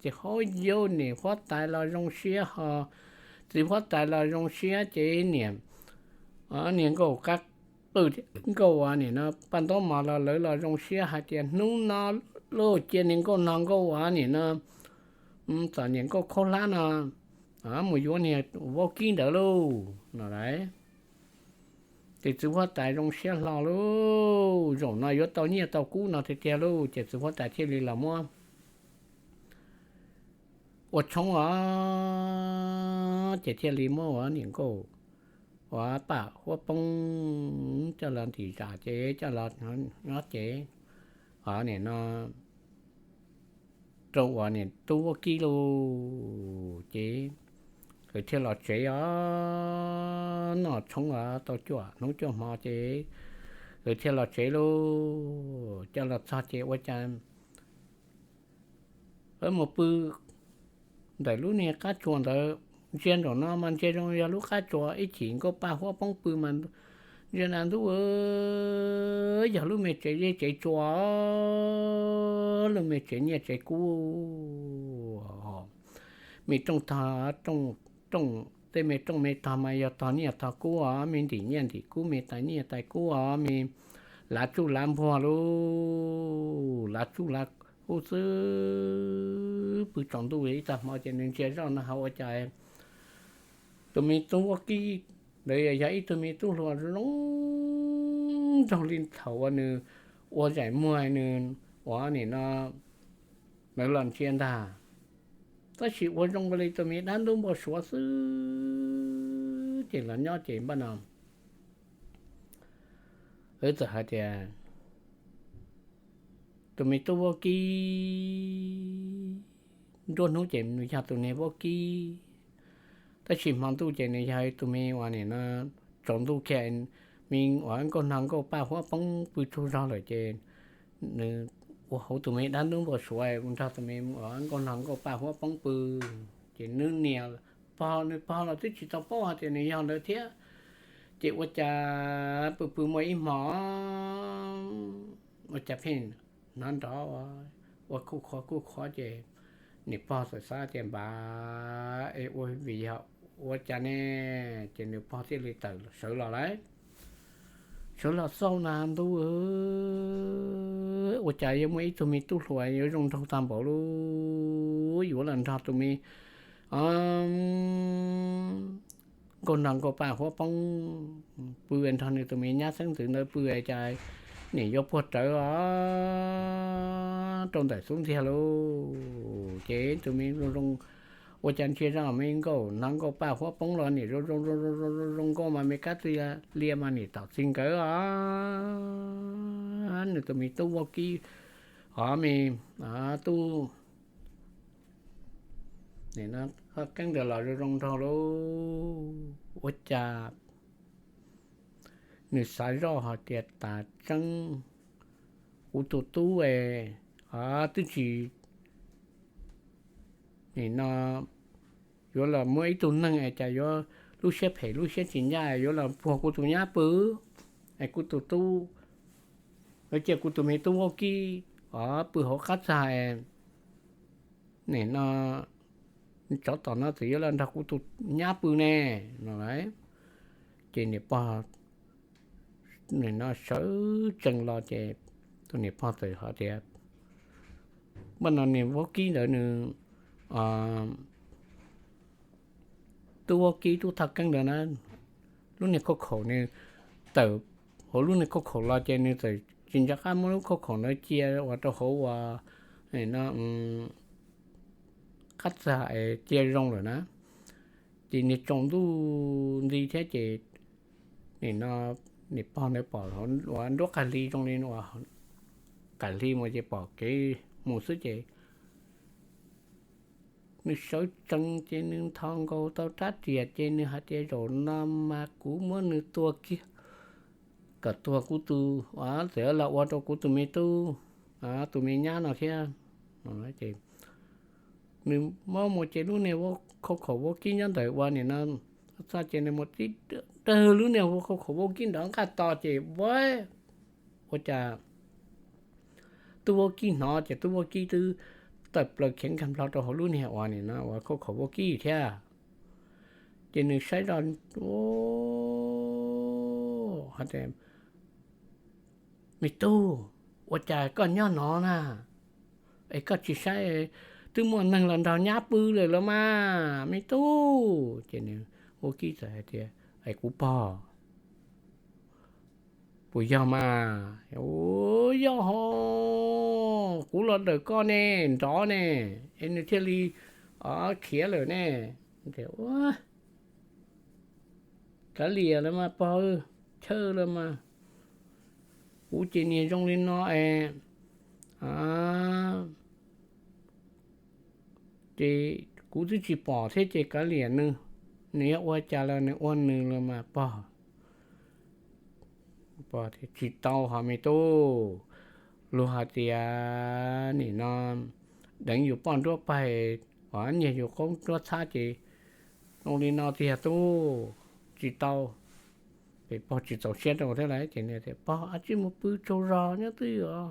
Ces hauv yau niam huab tais los zoo siab ho txiv huab tais los zoo siab ces niam, niag nkauj qab qwj, nkauj ua nim no paj ntaub mos los lawv los zoo siab hais tias hnub no lauj cia niag nkauj nog nkauj ua nim no txom nyem nkauj khaub hlab no mus yuav niag vaub kib ntawd lauj no lauj. Ces txiv huab tais zoo siab hlo lauj, zaum no yuav tau nyiaj tau kub no tiag tiag lauj, ces txiv huab tais thiaj li los muab ua tshoob os, ces thiaj li muab ua niam nkauj ua paj huab poob coj los ntim zam ces coj los nyob ces, o nim no rau ua niam tub vaub kib lauj. Ces nkawd thiaj los tsev os, noj tshoob os tau cuaj hnub cuaj hmo ces nkawd thiaj los tsev lauj. Coj los txog ces ua cas mus pw ntawm lub niag qab tsuas ntawd, ntsia nraum no mas ntsia zoo yog lub qab tsuas ib chim nkauj paj huab poob pw mas ntsia na ntuj, yog lub me tsev zeb tsev tsua, lub me tsev nyiaj tsev kub, me rooj tog, rooj, tej me rooj me tog mas yog tog nyiaj tog kub os, me ntim nyiaj ntim kub, me tais nyiaj tais kub os, me lav tsuj lav npuag lauj, lav tsuj lav kub xwb. Pw tsaus ntuj ib tag hmo ces nws ntsia zoj no ho ua cas tus me tub vaub kib ntawd yog ib tug me tub hluas zoo nraug li thaum uas nws ua zaim muag nws ua nim no lawv los ntsia ntag, tab sis ua zoo li tus me dab ntub npau suav xwb. Ces los nyob ces npaj no wb txawm hais tias tus me tub vaub kib nruab hnub ces nws yog tus niag vaub kib, tab sis hmo ntuj ces nws yog tus me uas nim no tsaus ntuj kiag, me uas nkauj nog nkauj paj huab poob pw tsaug zog lawm ces nws ua hauv tus me dab ntub npau suav nrog tus me uas nkauj nog nkauj paj huab poob pw. Ces nws niam pog nws pog los twb tsis tau paub hais tias nws yog ntawd thiab. Ces ua cas pw pw muaj ib hmo ua cas pheej hnov nrov ua kuj qhuav kuj qhuav ces niam pog txawm xav tias npam es ua vim yog ua cas ne, ces nws pog thiaj li tawm sawv los lawm. Sawv los xauj na ntuj, ua cas yuav muaj ib tug me tub hluas yuav zoo nraug tag npaum li, yuav los nrog tus me, o, nkauj nrog nkauj paj huab poob, pw nrog nws tus me nyab xeeb ntxwv ntawd pw cas nim yuav puag rawv os rau ntawm xub ntiag lauj. Ces tus me zoo zoo, ua cas ntsia zoj me nkauj nrog nkauj paj huab poob los nim zoo zoo zoo zoo zoo zoo nkauj mas me kab txia lias mas nim tom txi nkawd os. Nws tus me tub vaub kib, o me tub, qeeb ntawd los zoo zoo nraug lauj. Ua cas nws xav zoj hais tias tas tseeb, kuv tus tub es twb tsis, nim no yuav los muaj ib tug neeg es cas yuav lub siab phem lub siab tsis ncaj yuav los puag kuv tus nyab pw, es kuv tus tub, cia kuv tus me tub vaub kib pw hauv qab txag, nim no tsov tom no txawm yuav los nrog kuv tus nyab pw ne, no lauj. Ces niam pog, nim no sawv tsees los ces tus niam pog txawm hais tias, npaj no niag vaub kib ntawd nws, tub vaub kib tub thaj keeb ntawd na, lub niag khauj khaum nws tawm hauv lub niag khauj khaum los ces nws txawm tsis nco qab muab lub khauj khaum ntawd cia ua rau hauv uas qab txag es cia zoo lawm na. Ces niag tsaus ntuj nti thiab ces nim no niam pog ntawd pom ua nruab qab hli zoo li uas qab hli mus ces pom kev mus xwb ces nws sawv tsees ces nws nthos nkaus tau rab riam ces nws hais tias zaum no mas kuv muab nws tua kiag kom tuag kuv tus, txawm los ua rau kuv tus me tub, tus me nyab no thiab. Ces nws muab mus ces lub niag khauj khaum vaub kib nyob ntawm ua nim no txaj ces nws mus tib dawg lub niag khauj khaum vaub kib nrov nqaj to ces ua, ua cas tub vaub kib hnov ces tub vaub kib twb tawm plaws khiav nkag nplo rau hauv lub niag uas nim no uas khauj khaum vaub kib thiab. Ces nws saib zoj, hais tias, me tub, ua cas koj nyob no na? Es koj tsis saib twb muaj neeg los nrog nyab pw lawm los mas me tub. Ces nws vaub kib txawm hais tias, es kuv pog, puas yog mas? Yog ho, kuv los dawm koj ne, nrov ne, es nws thiaj li khiav lawm ne. Kav liam los mas pog, chaw los mas, kuv ces niag zoo li no es ces kuv twb tsis pom thiab ces kav liam nws, nws yuav ua cas los nws ua nws los mas pog. Tsis tau ho me tub, luag hais tias nim no deev yus poj nruab pag, nyiag yus qoob nruab txhab ces zoo li no tiag tub, tsis tau. Ces pog tsis txaus siab rau thiab lawm ces nws tias, pog, dab tsi mus pw tsaug zog nyob twj ywm,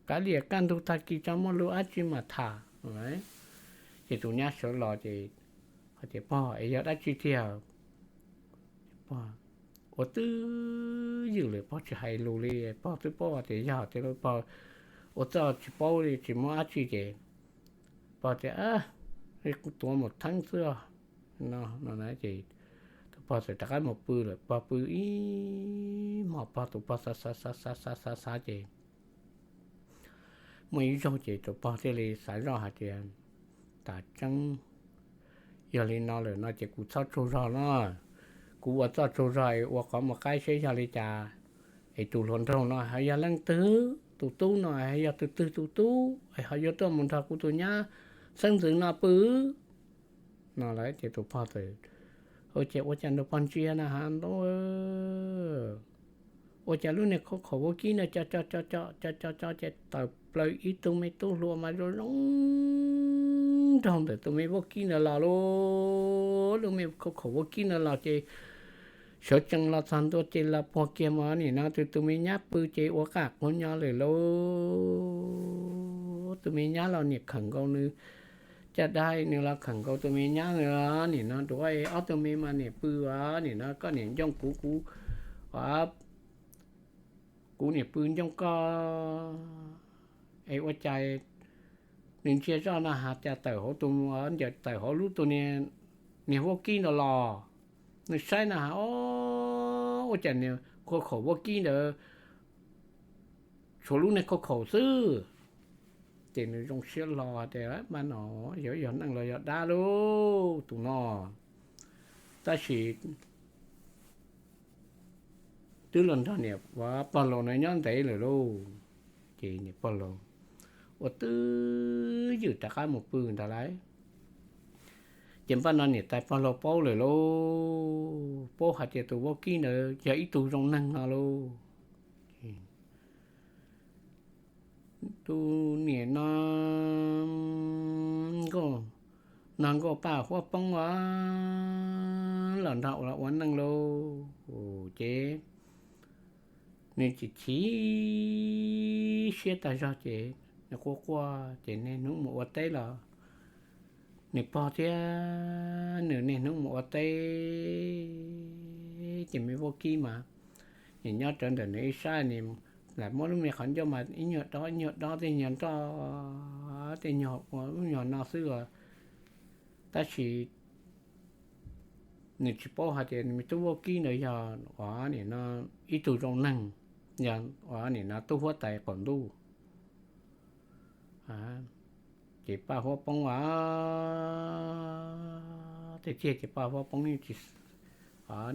kav liam kaj ntug tag kis tso muaj lus dab tsi mam tham. Ces tus nyab sawv los ces hais tias, pog, es yog dab tsi tiag? Ua twj ywm lawm pog tsis hais lus li, pog twb paub tias yog tias pog ua txoj tsis paub li tsis muaj dab tsi ces pog tias, kuv tuav mus theeb xwb os. No ces tus pog txawm rov qab mus pw lawm, pog pw ib hmos pog tus pog xav xav xav xav xav xav xav ces muaj ib zaug ces tus pog thiaj li xav zoj hais tias, tas tseeb, yog li no lawm no ces kuv txhob tsaug zog no, kuv ua txoj tsaug zog es ua qhov mus qaib seb yog li cas, es tus hluas nraug no ho yog leej twg, tus tub no ho yog tus twg tus tub es ho yuav tuaj mus nrog kuv tus nyab xeeb ntxwv no pw. No lawm ces tus pog txawm, ces ua cas nws pog ntsia na has ntau, ua cas lub niag khauj khaum vaub kib no co co co co co co co ces tawm plaws ib tug me tub hluas mas zoo zoo nraug ntawm tus me vaub kib ntawd los lauj. Lub me khauj khaum vaub kib ntawd los ces sawv tsees los txog ntua ces los puag kiag mas nim no tus tus me nyab pw ces ua qaj quav nyo lawm lauj. Tus me nyab los niam khawm nkaus nws caj dab, nws los khawm nkaus tus me nyab ntawd, nim no duav ob tug me mas niam pw, nim no koj niam ncooj kuv, kuv, kuv niam pw ncooj koj. Es ua cas nws ntsia zoj no has cas tawm hauv tus, ncaws tawm hauv lub tus niag vaub kib ntawd los. Nws saib na has, o, ua cas niag khau khaum vaub kib ntawd tshuav lub niag khau khaum xwb. Ces nws zoo siab hlo tias, Mab no yog, yog neeg los yog dab lauj tus no. Tab sis twb los nrog niam pog laus no nyob ntev lawm lauj. Ces niam pog laus ua twj ywm rov qab mus pw ntawd lauj. Ces npaj no niam tais pog laus paub lawm lauj, paub hais tias tus vaub kib ntawd yog ib tug zoo neeg no lauj. Tus niam no nkauj, no nkauj paj huab poob a, los nrog ua neej lauj. Ces nws chim chim siab tag zog ces nws quaj quaj ces niaj hnub mus ua teb los nws pog thiab nws niaj hnub mus ua teb ces me vaub kib mas nws nyob rawv ntawm nws ib sab, nws lam muab lub me qhov ncauj mas ib nyuag dob ib nyuag dob tej nyuag nroj, tej nyuag ua lub nyuag no xwb os. Tab sis nws tsis paub hais tias nws me tub vaub kib ntawd yog ua nim no ib tug zoo neeg, yog ua nim no tub huab tais qaum ntuj. Ces paj huab poob a, tiag tiag ces paj huab poob yeej tsis,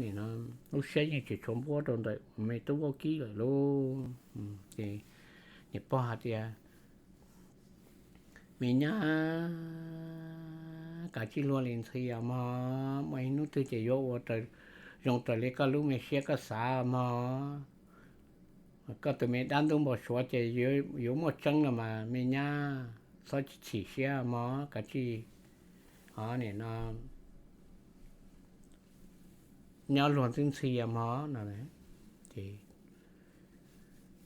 nim no lub siab yeej tsis tshua npuab rau ntawm me tub vaub kib lawm lauj. Ces niam pog hais tias, Me nyab, kav tsij luag li ntxhi os mog, muaj ib hnub twg ces yuav ua zoo raws li koj lub me siab koj xav mog. Koj tus me dab ntub npau suav ces yuav muaj tseeb los mas me nyab, txhob chim siab mog, kav tsij, o, nim no nyob luag ntxhi ntxhi os mog no. Ces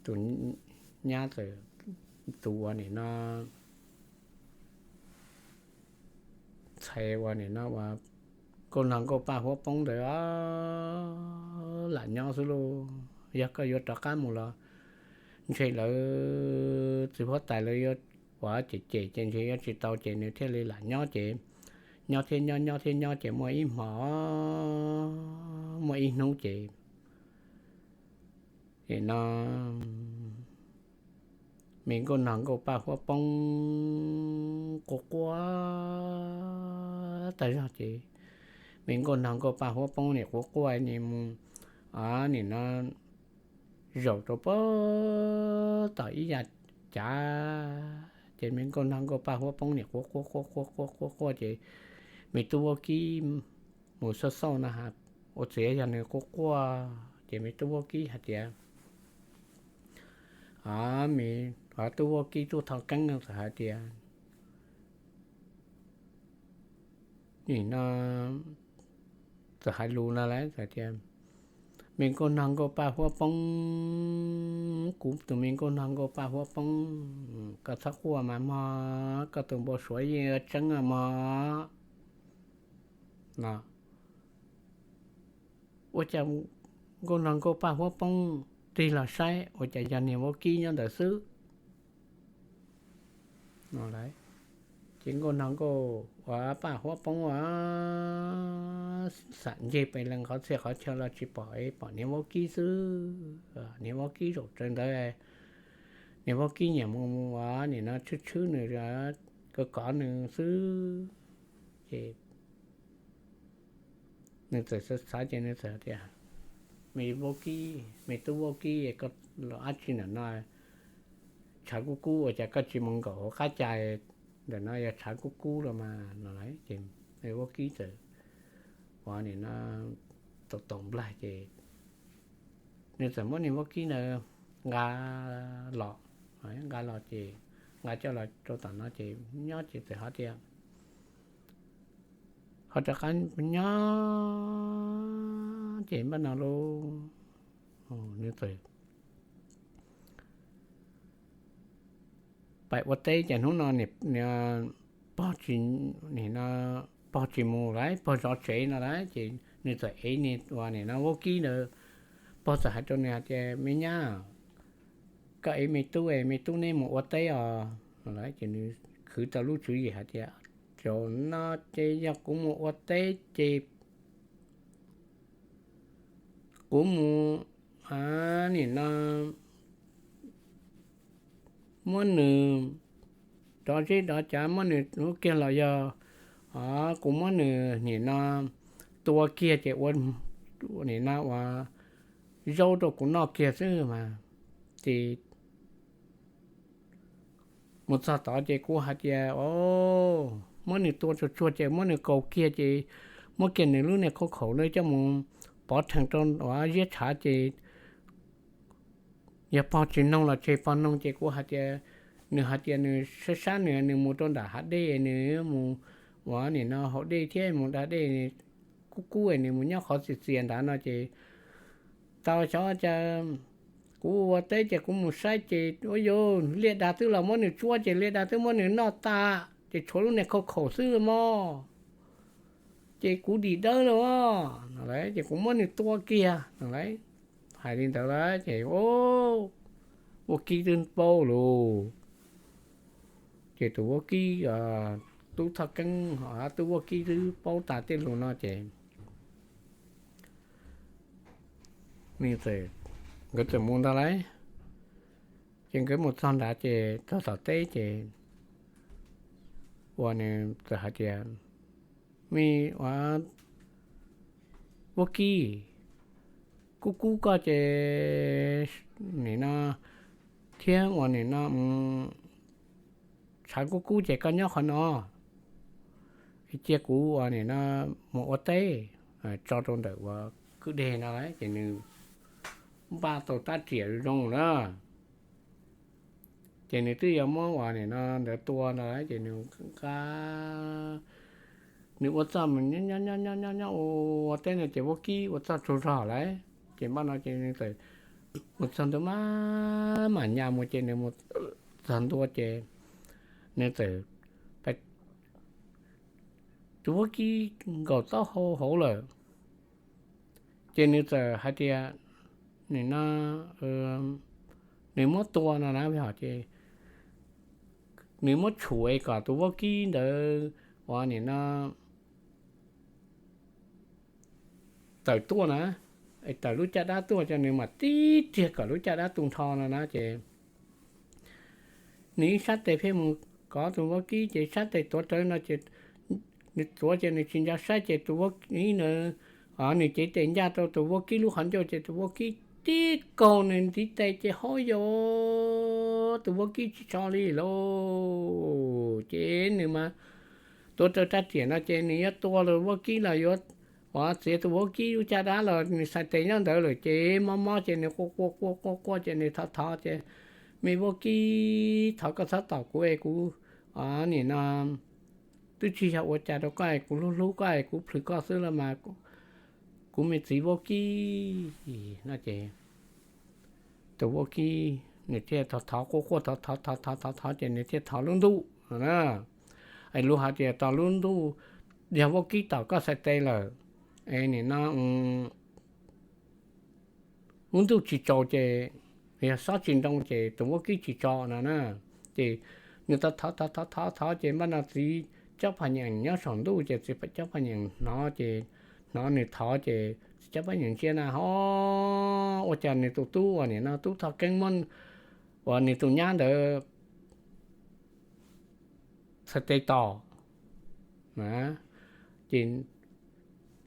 tus nyab txawm, tus ua nim no ntxhais ua nim no ua nkauj nog nkauj paj huab poob ntawd lam nyob xwb lauj. Yog koj yuav rov qab mus los ntshe lawv txiv huab tais lawv yuav ua cem cem ces ntshe yuav tsis tau ces nws thiaj li lam nyob ces nyob thiab nyob nyob thiab nyob ces muaj ib hmo, muaj ib hnub ces nim no me nkauj nog nkauj paj huab poob quaj quaj tag zog ces me nkauj nog nkauj paj huab poob nim quaj quaj nim mus, nim no zaum rau puag tom ib yav cav ces me nkauj nog nkauj paj huab poob nim quaj quaj quaj quaj quaj quaj quaj ces me tub vaub kib mus xauj xauj no has, ua txiv yog nws quaj quaj ces me tub vaub kib hais tias, o, me, o, tub vaub kib tub thov keeb no txawm hais tias, nim no txawm hais lus no lawm tias, Me nkauj nog nkauj paj huab poob, kuv tus me nkauj nog nkauj paj huab poob, koj txhob quaj mas mog, koj tus npau suav yeej tseeb mog no. Ua cas nkauj nog nkauj paj huab poob, tig los saib ua cas yog niag vaub kib nyob ntawd xwb. Ces nkauj nog nkauj paj huab poob a, xam ncig pes lees qhov txhia qhov chaw los tsis pom, pom niag vaub kib xwb. Niag vaub kib zaum raws ntawd, niag vaub kib nyiam mus ua nim no tshwb tshwb nws, kov kov nws xwb. Ces nws txawm xav xav ces nws txawm tias, Me vaub kib, me tub vaub kib, koj los dab tsi ntawm no? Tshav kub kub ua cas koj tsis mus nkaum hauv qab cai? Ntawm no yog tshav kub kub los mas no. Ces me vaub kib txawm ua nim no tau taus nplaig ces nws txawm muab niag vaub kib ntawd nqa los, nqa los ces nqa coj los rau tom no ces nyob ces txawm hais tias, ho rov qab nyob ces npaj no lauj, nws txawm pais ua teb ces hnub no pog tsis, nim no pog tsis mus lawm, pog zov tsev no lawm ces nws txawm ev niag ua nim no vaub kib ntawd. Pog txawm hais rau nws hais tias, Me nyab, koj ev me tub es me tub neb mus ua teb os. Ces nws khwv tau lub tswv yim hais tias, Zaum no ces yog kuv mus ua teb ces kuv mus, nim no muab nws rov zeb rov cav, muab nws hlub kiag los yog kuv muab nws nim no tua kiag ces ua, nim no ua zaub rau kuv noj kiag xwb mas. Ces mus txog tod ces kuv hais tias, o, muab nws tua tsuag tsuag ces muab nws kaus kiag ces muab kiag nws lub niag khauj khaum na coj mus pov rhees rau uas ziab tshav ces yog pog tsis noog los tseg, pog noog ces kuv hais tias, nws hais tias nws sab sab nws, nws mus rau nram hav dej, nws mus uas nim no haus dej thiab mus da dej, kub kub nws mus nyob qhov txias txias nrad no ces tau xyov cas kuv ua teb ces kuv mus saib ces ua yog liaj dag twb los muab nws tsuab ces liaj dag twb muab nws noj tas ces tshuav lub niag khauj khaum xwb mog. Ces kuv dim dawb lawm os no lauj, ces kuv muab nws tua kiag no lauj. Hais li ntawd lawm ces vaub kib twb paub lus. Ces tus vaub kib, tub Thoj Keeb, tub vaub kib twb paub tas tej lus no ces nws txawm, nkawd txawm mus ntag lauj. Ces nkawd mus txog nrad ces txog tom teb ces ua nws txawm hais tias, me ua vaub kib, kub kub koj ces nim no thiab ua nim no tshav kub kub ces koj nyob qhov no, cia kuv ua nim no mus ua teb tso rau ntawm ua kwj deg no lauj. Ces nws npaj tau rab riam zoo na, ces nws twb yuav muab ua nim no ntawd tua no lauj, ces nws nqa, nws ua txuj mus nyob nyob nyob nyob ua teb no ces vaub kib ua txuj tsaug zog lauj. Ces npaj no ces nws txawm mus txog ntua maj mam nyas mus ces nws mus txog ntua ces nws txawm, tus vaub kib nkaum taub hau hauv lawm. Ces nws txawm hais tias, nim no nws muab tua no na, ces nws muab tshum es kom tus vaub kib ntawd ua nim no tawm tuaj na, es tawm lub caj dab tuaj ces nws mam tib riag kom lub caj dab tu nrho no na. Ces nws ib sab tes pheej mus kov tus vaub kib ces sab tes tuav rawv no ces nws tuav ces nws tsis nco saib ces tus vaub kib ntawd, nws cev tes ncaj rau tus vaub kib lub qhov ncauj ces tus vaub kib tib kaug nws ntiv tes ces hov yos, tus vaub kib tsis tso li lauj. Ces nws mas tuav rawv rab riam no ces nws yuav tua tus vaub kib los yuav txiav tus vaub kib lub caj dab los nws txhais tes nyob ntawd lawm ces mob mob ces nws quaj quaj quaj quaj quaj ces nws thov thov ces, me vaub kib, thov koj txhob tom kuv es kuv nim no twb tsis yog ua cas rau koj es kuv hlub hlub koj es kuv plhws koj xwb los mas, kuv me txiv vaub kib no ces tus vaub kib nws thiaj thov thov quaj quaj thov thov thov thov thov thov ces nws thiaj thov lub ntuj no na. Es lus hais tias tos lub ntuj, yog vaub kib tom koj txhais tes lawm es nim no lub ntuj tsis tsaus ces, yog xob tsis nroo ces tus vaub kib tsis tso no na. Ces nws thov thov thov thov thov ces npaj no txiv cob phas nyeem nyob saum ntuj ces txiv cob phas nyeem hnov ces, hnov nws thov ces txiv cob phas nyeem ntsia na ho ua cas nws tus tub uas nim no tub Thoj Keeb muab uas nws tus nyab ntawd txhais tes tos na. Ces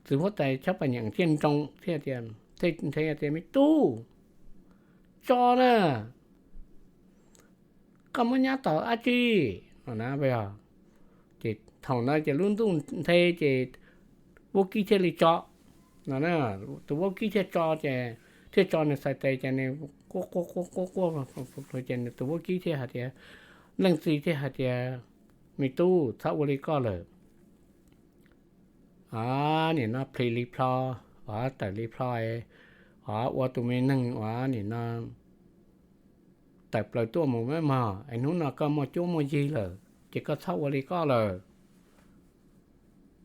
txiv huab tais cob phas nyeem thiaj nroo thiab tias, thiaj nthe tias, me tub, tso na, koj muab nyab tom dab tsi no na. Ces thaum ntawd ces lub ntuj nthe ces vaub kib thiaj li tso no. Tus vaub kib thiaj tso ces, thiaj tso nws txhais tes ces nws quaj quaj quaj quaj quaj ces tus vaub kib thiaj hais tias, leej txiv thiaj hais tias, me tub, txhob ua li koj lawm. Nim no plhis li plho, tawm li plho, ua tus me neeg uas nim no tawm plaws tuaj mus mog, es hnub no koj muaj cuab muaj yig lawm ces koj txhob ua li koj lawm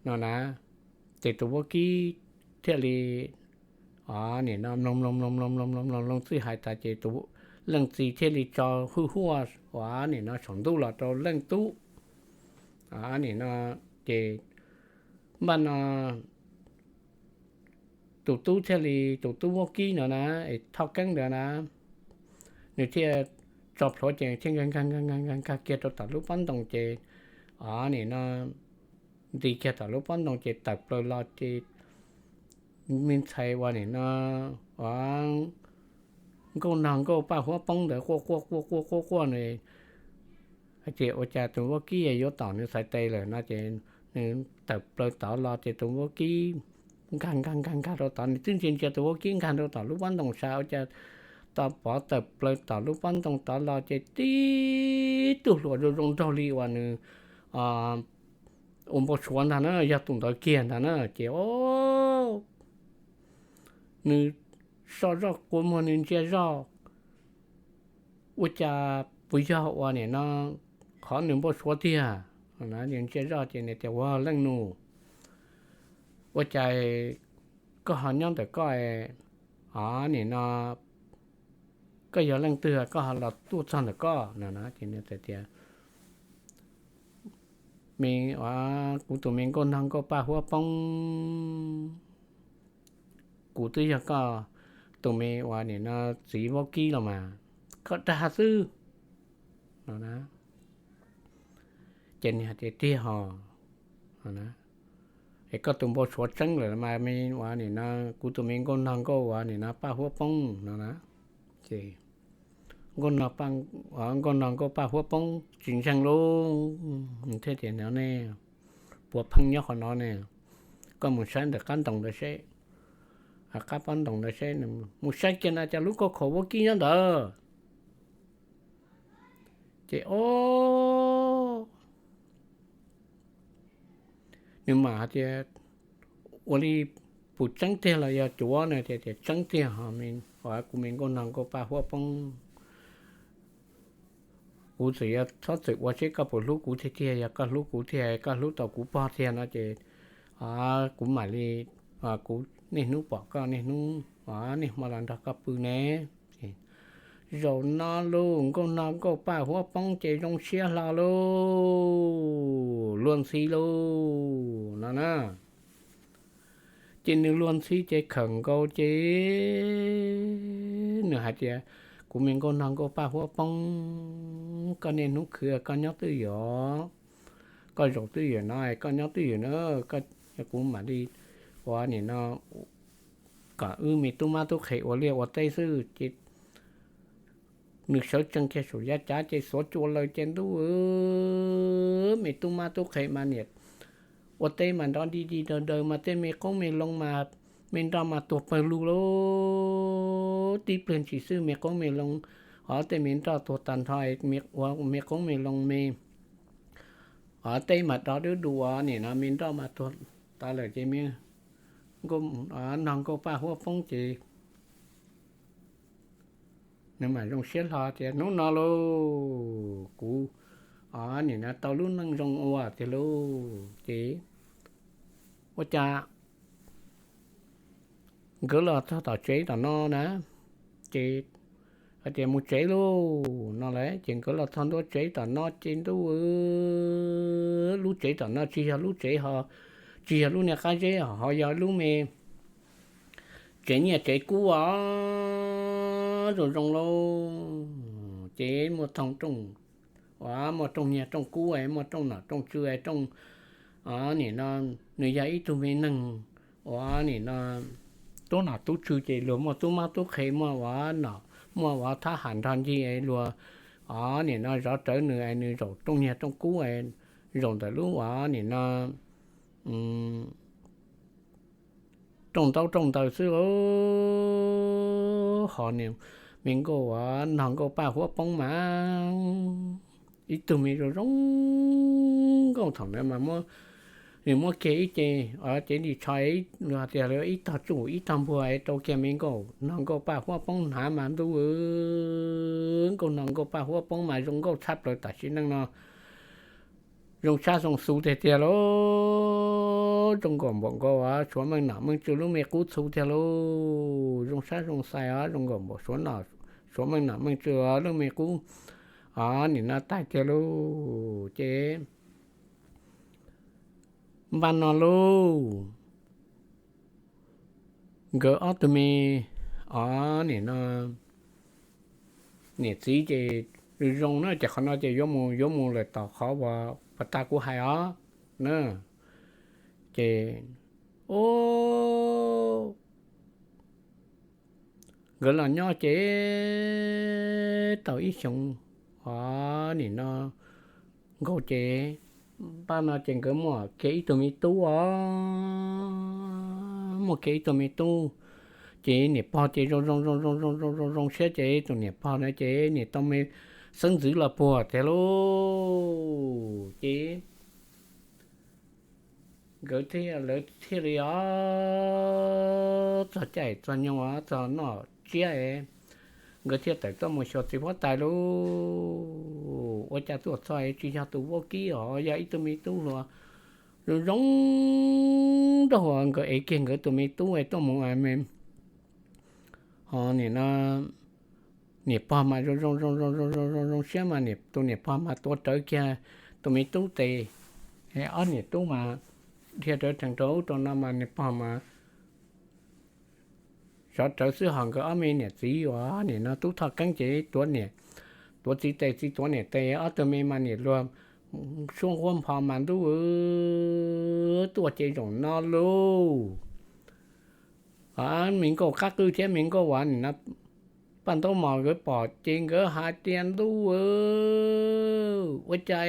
no na. Ces tus vaub kib thiaj li nim no mloog mloog mloog mloog mloog mloog mloog txij hais tas ces tus leej txiv thiaj li tso hwj huaj uas nim no saum ntuj los rau leej tub. Nim no ces npaj no tus tub thiaj li, tus tub vaub kib no na, es Thoj Keeb ntawd na, nws thiaj tso plhuav ces thiaj nkag nkag nkag nkag nkag kiag rau tom lub pob ntoo ces, o, nim no nti kiag tom lub pob ntoo ces tawm plaws los ces me ntxhais uas nim no, o, nkauj nog nkauj paj huab poob ntawd quaj quaj quaj quaj quaj quaj no, hais tias ua cas tus vaub kib yuav tom nws txhais tes lawm no ces nws tawm plaws tod los ces tus vaub kib nkag nkag nkag nkag rau tod, nws twb ntsia ntsia tus vaub kib nkag rau tom lub pob ntoo sav ua cas tau pov tawm plaws tom lub pob ntoo tod los ces tib tug hluas zoo zoo nraug li uas nws ua npau suav ntag na, yog tus ntawd kiag ntag na ces o, nws so zoj kua muag nws ntsia zoj, ua cas puas yog uas nim no qhov nws npau suav tiag. Nws ntsia zoj ces nws tias ua leej nus, ua cas koj ho nyob ntawm koj, o, nim no koj yog leej twg koj ho los tuaj txog ntawm koj no ces nws tias me, kuv tus me nkauj nog nkauj paj huab poob, kuv twb yog koj tus me uas nim no txiv vaub kib los mas, koj dag xwb no. Ces nws hais tias tiag ho, es koj tus npau suav tseeb lawm mas me uas nim no kuv tus me nkauj nog nkauj uas nim no paj huab poob no na. Ces nkauj nog, nkauj nog nkauj paj huab poob tsis ntseeg lauj, thiaj tias no ne, puas pheej nyob qhov no ne, koj mus saib ntawm qab ntoo ntawd seb, qab pob ntoo ntawd seb, mus saib kiag na cas lub kauj khaum vaub kib nyob ntawd. Ces o, nws mam hais tias ua li puas tseeb tiag los yog cuav no, tias tias tseeb tiag ho, kuv me nkauj nog nkauj paj huab poob, kuv txawm yuav txhob txwm ua seb koj puas hlub kuv tiag tiag, yog koj hlub kuv tiag, koj hlub tau kuv pog tiag no ces kuv mam li, kuv niaj hnub pom koj, niaj hnub, niaj hmo los nrog koj pw ne. Zaum no lauj, nkauj nog nkauj paj huab poob ces zoo siab hlo lauj, luag ntxhi lauj no na. Ces nws luag ntxhi ces khawm nkaus ces nws hais tias, kuv me nkauj nog nkauj paj huab poob, koj niaj hnub khwv koj nyob twj ywm, koj zaum twj ywm no, koj nyob twj ywm na, kuv mam li ua nim no kom wb me tub mab tub qhe ua liaj ua teb xwb. Ces nws sawv tsees kiag saum yav cav ces xuav cua lawm ces ntuj, me tub mab tub qhe mas niam ua teb mas nrov dig dig daws daws mas tej me qoob me loo mas me nroj mas tuag pawg lug lauj. Tib pliag ntsis xwb me qoob me loo, o, tej me nroj tuag tag nrho, ua me qoob me loo me, o, teb mas dov dub du, o, nim no me nroj mas tuag tas lawm ces me, o, nog nkauj paj huab poob ces nws mam zoo siab hlo tias hnub no lauj kuv, o, nim no tau lub neej zoo ua tiag lauj. Ces ua cas nkawd los txog tom tsev tom no na, ces hais tias mus tsev lauj no lawm ces nkawd los txog ntua tsev tom no ces ntuj, lub tsev tom no tsis yog lub tsev ho, tsis yog lub niag qab zeb ho, ho yog lub me tsev nyiaj tsev kub os, zoo zoo lauj. Ces muaj rooj, o, muaj rooj nyiaj rooj kub, muaj rooj nom rooj tswv, rooj, o, nim no nws yog ib tug me neeg, o, nim no tub nom tub tswv ces luag muaj tub mab tub qhe, muaj, o, nom, muaj, o, thab ham nrog ncig luag, o, nim no zov rawv nws, nws zaum rooj nyiaj rooj kub, zaum ntawm lub, o, nim no rooj ntaub rooj ntawv xwb lauj. Ho nws me nkauj, o, nog nkauj paj huab poob mas ib tug me zoo zoo nkauj thaum ntawd mas muab, nws muab kiag ib ce, o, cev nti tsho, tias ib tog tsuj ib tog npuag rau kiag me nkauj nog nkauj paj huab poob hnav mas ntuj, nkauj nog nkauj paj huab poob mas zoo nkauj tshaj plaws tam sim neej no. Zoo sab zoo xu tiag tiag lauj, zoo nkauj npaum nkaus, o, suav meej nom meej tswv lub me qub txhu tiag lauj. Zoo sab zoo xais, o, zoo nkauj npaum suav meej nom meej tswv lub me qub, o, nim no taig tiag lauj. Ces npaj no lauj, nkawd ob tug me, o, nim no niam txiv ces zoo zoo na, ces qhov no ces yuav mus, yuav mus lawm tom qhov uas pas tas kuv hais os na. Ces, o, nkawd los nyob ces tau ib xyoos, o, nim no nkaus ces, paj no ces nkawd muaj kiag ib tug me tub os, muaj kiag ib tug me tub. Ces niam pog ces zoo zoo zoo zoo zoo zoo zoo zoo siab ces tus niam pog na ces niam tau me xeeb ntxwv los puag tiag lauj. Ces nkawd thiaj, lawv thiaj li, o, txog caij txog nyoog, o, txog noj tsiab es nkawd thiaj tawm tuaj mus xyuas txiv huab tais lauj. Ua cas tuaj txog es tsis yog tus vaub kib os, yog ib tug me tub hluas zoo zoo nraug uas nkawd ev kiag nkawd tus me tub es tuaj mus, o, nim no niam pog mas zoo zoo zoo zoo zoo zoo zoo siab mas tus niam pog mas tuav rawv kiag tus me tub tes, ob niam tub mas dhia rawv rhees rau ub rau no mas niam pog mas sov rawv xwb, ho nkawd ob me niam txiv uas nim no Tub Thoj Keeb ces tuav niam, tuav txiv tes, txiv tuav niam tes, ob tug me mas niam luag suab nquab npho mas ntuj, tuaj ces zaum no lauj. Me nkauj qab qwj thiab me nkauj uas nim no Paj Ntaub Mos nkawd pom ces nkawd hais tias ntuj, ua cas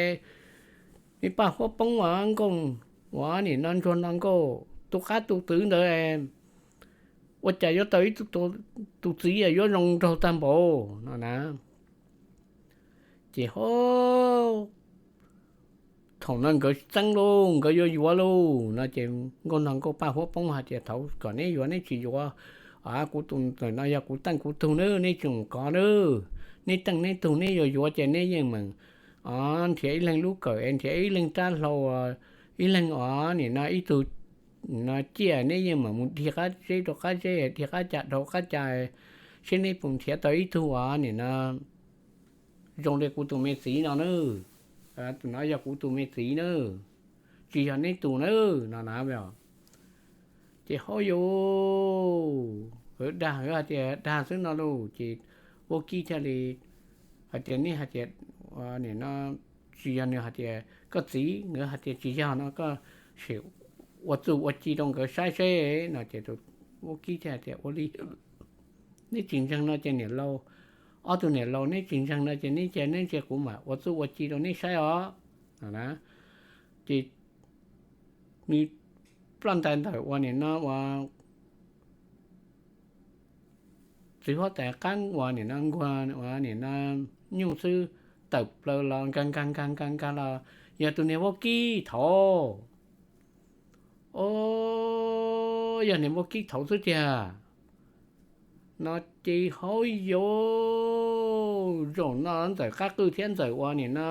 me Paj Huab Poob uas nkauj uas nim no ntsuag no nkauj tu qab tu twv ntawd ua cas yuav tau ib tus txiv yuav zoo nraug tag npaum no na. Ces ho thaum no nkawd txeeb lauj, nkawd yuav yuav lauj no ces nkauj no nkauj Paj Huab Poob hais tias thaum kom neb yuav neb tsis yuav, kuv tus ntawm no yog kuv teej kuv tug nawb, neb tsis mus kov nawb. Neb teej neb tug, neb yuav yuav ces neb yeej meem nrhiav ib leeg lub kawm es nrhiav ib leeg rab hlau, ib leeg os nim no ib tug no ciaj, neb yeej meem mus dhia qab zeb rau qab zeb, dhia qab ca rau qab ca, seb neb puas nrhiav tau ib tug uas nim no zoo li kuv tus me txiv no na. Tus no yog kuv tus me txiv na, tsis yog neb tus na no na. Ces hauj yus dag, hais tias dag xwb no lauj, ces vaub kib thiaj li hais tias neb hais tias nim no tsis yog, nws hais tias koj txiv, nkawd hais tias tsis yog no koj sim ua txuj ua ci rau nkawd saib seb no ces tus vaub kib thiaj hais tias ua li neb tsis ntseeg no ces niam laus, ob tug niam laus neb tsis ntseeg no ces neb cia neb ntsia kuv mam ua txuj ua ci rau neb saib os. Ces nws ploj ntais ntawm uas nim no uas txiv huab tais qab uas nim no nkuag uas nim no nyuj xwb, tawm plaws los nkag nkag nkag nkag nkag los yog tus niag vaub kib thaud. O, yog niag vaub kib thaud xwb tiag no ces hauj yus zaum no Ntxawm Qab Qwj thiab Ntxawm uas nim no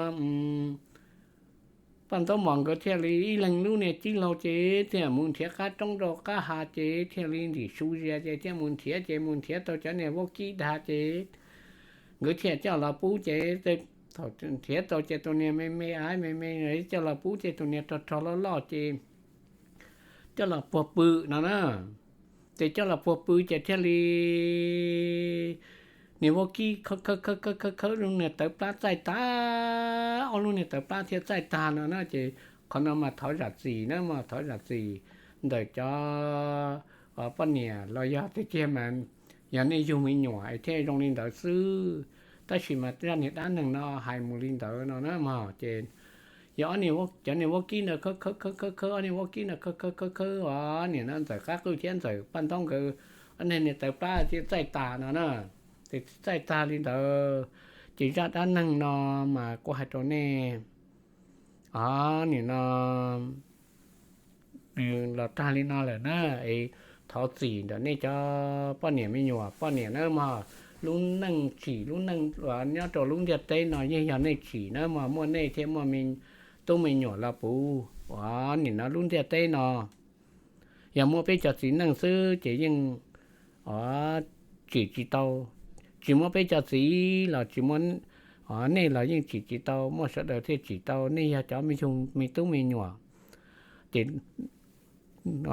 Paj Ntaub Mos nkawd thiaj li ib leeg lub niag cib laug ces thiaj mus nrhiav qab roob rau qab hav ces thiaj li ntim su zias ces thiaj mus nrhiav ces mus nrhiav tau cov niag vaub kib dag ces nkawd thiaj coj los pub ces thaum nrhiav tau ces tus niag me me a me me coj los pub ces tus niag rog rog loj loj ces coj los puag pw no na. Ces coj los puag pw ces thiaj li niag vaub kib khawb khawb khawb khawb khawb khawb lub niag tawv plab txaij tag, ob lub niag tawv plab thiaj txaij tag no na. Ces qhov no mas thov zam txim na, mas thov zam txim ntawm cov poj niam los yog tiag tiag mas yog nej yug me nyuam es thiaj zoo li ntawd xwb. Tab sis mas zaj niag dab neeg no hais mus li ntawd no na mog ces yog ob niag, cov niag vaub kib ntawd khawb khawb khawb khawb khawb, ob niag vaub kib ntawd khawb khawb khawb khawb, o nim no Ntxawm Qab Qwj thiab Ntxawm Paj Ntaub nkawd ob niag niag tawv plab thiaj txaij tag no na. Ces txaij tag li ntawd ces zaj dab neeg no mas kuv hais rau nej, o nim no los tag li no lawm na. Es thov txim ntawm nej cov poj niam me nyuam, poj niam na mog, lub neej tsim lub neej nyob rau lub ntiaj teb no yeej yog nej tsim na mog, muaj nej thiaj muaj tub me nyuam los puv. O nim no lub ntiaj teb no yog muaj peb cov txiv neej xwb ces yeej, o, tsim tsis tau. Tsis muaj peb cov txiv los tsis muaj, o, nej los yeej tsim tsis tau, muaj sawv daws thiaj tsim tau, nej yog cov me yug me tub me nyuam. Ces,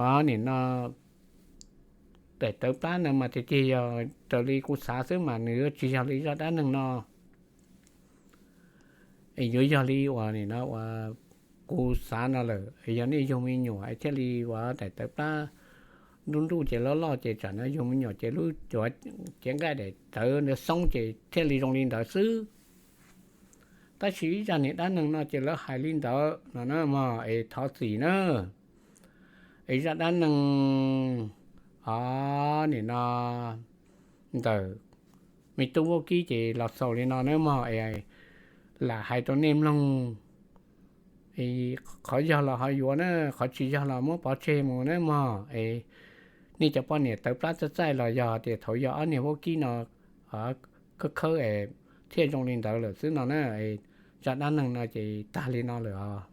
o nim no daim tawv plab no mas tiag tiag yog raws li kuv xav xwb mas nws yuav tsis yog li zaj dab neeg no. Es yuav yog li uas nim no uas kuv xav no lawm, yog nej yug me nyuam es thiaj li uas daim tawv plab nruj nruj ces loj loj ces tsam no yug me nyuam ces lub cuav cev nqaij daim tawv ntawd xoob ces thiaj li zoo li ntawd xwb. Tab sis ib zaj niag dab neeg no ces lawv hais li ntawd no na mog, es thov txim na. Es zaj dab neeg, o, nim no ntawm me tub vaub kib ces los xaus li no na mog, es lam hais rau nej mloog. Qhov yog los ho yuav na, qhov tsis yog los muab pov tseg mus na mog. Es nej cov poj niam tawv plab txaij txaij los yog tias thaum yog ob niag vaub kib no khawb khawb es thiaj zoo li ntawd lawm xwb no na. Zaj dab neeg no ces tag li no lawm os.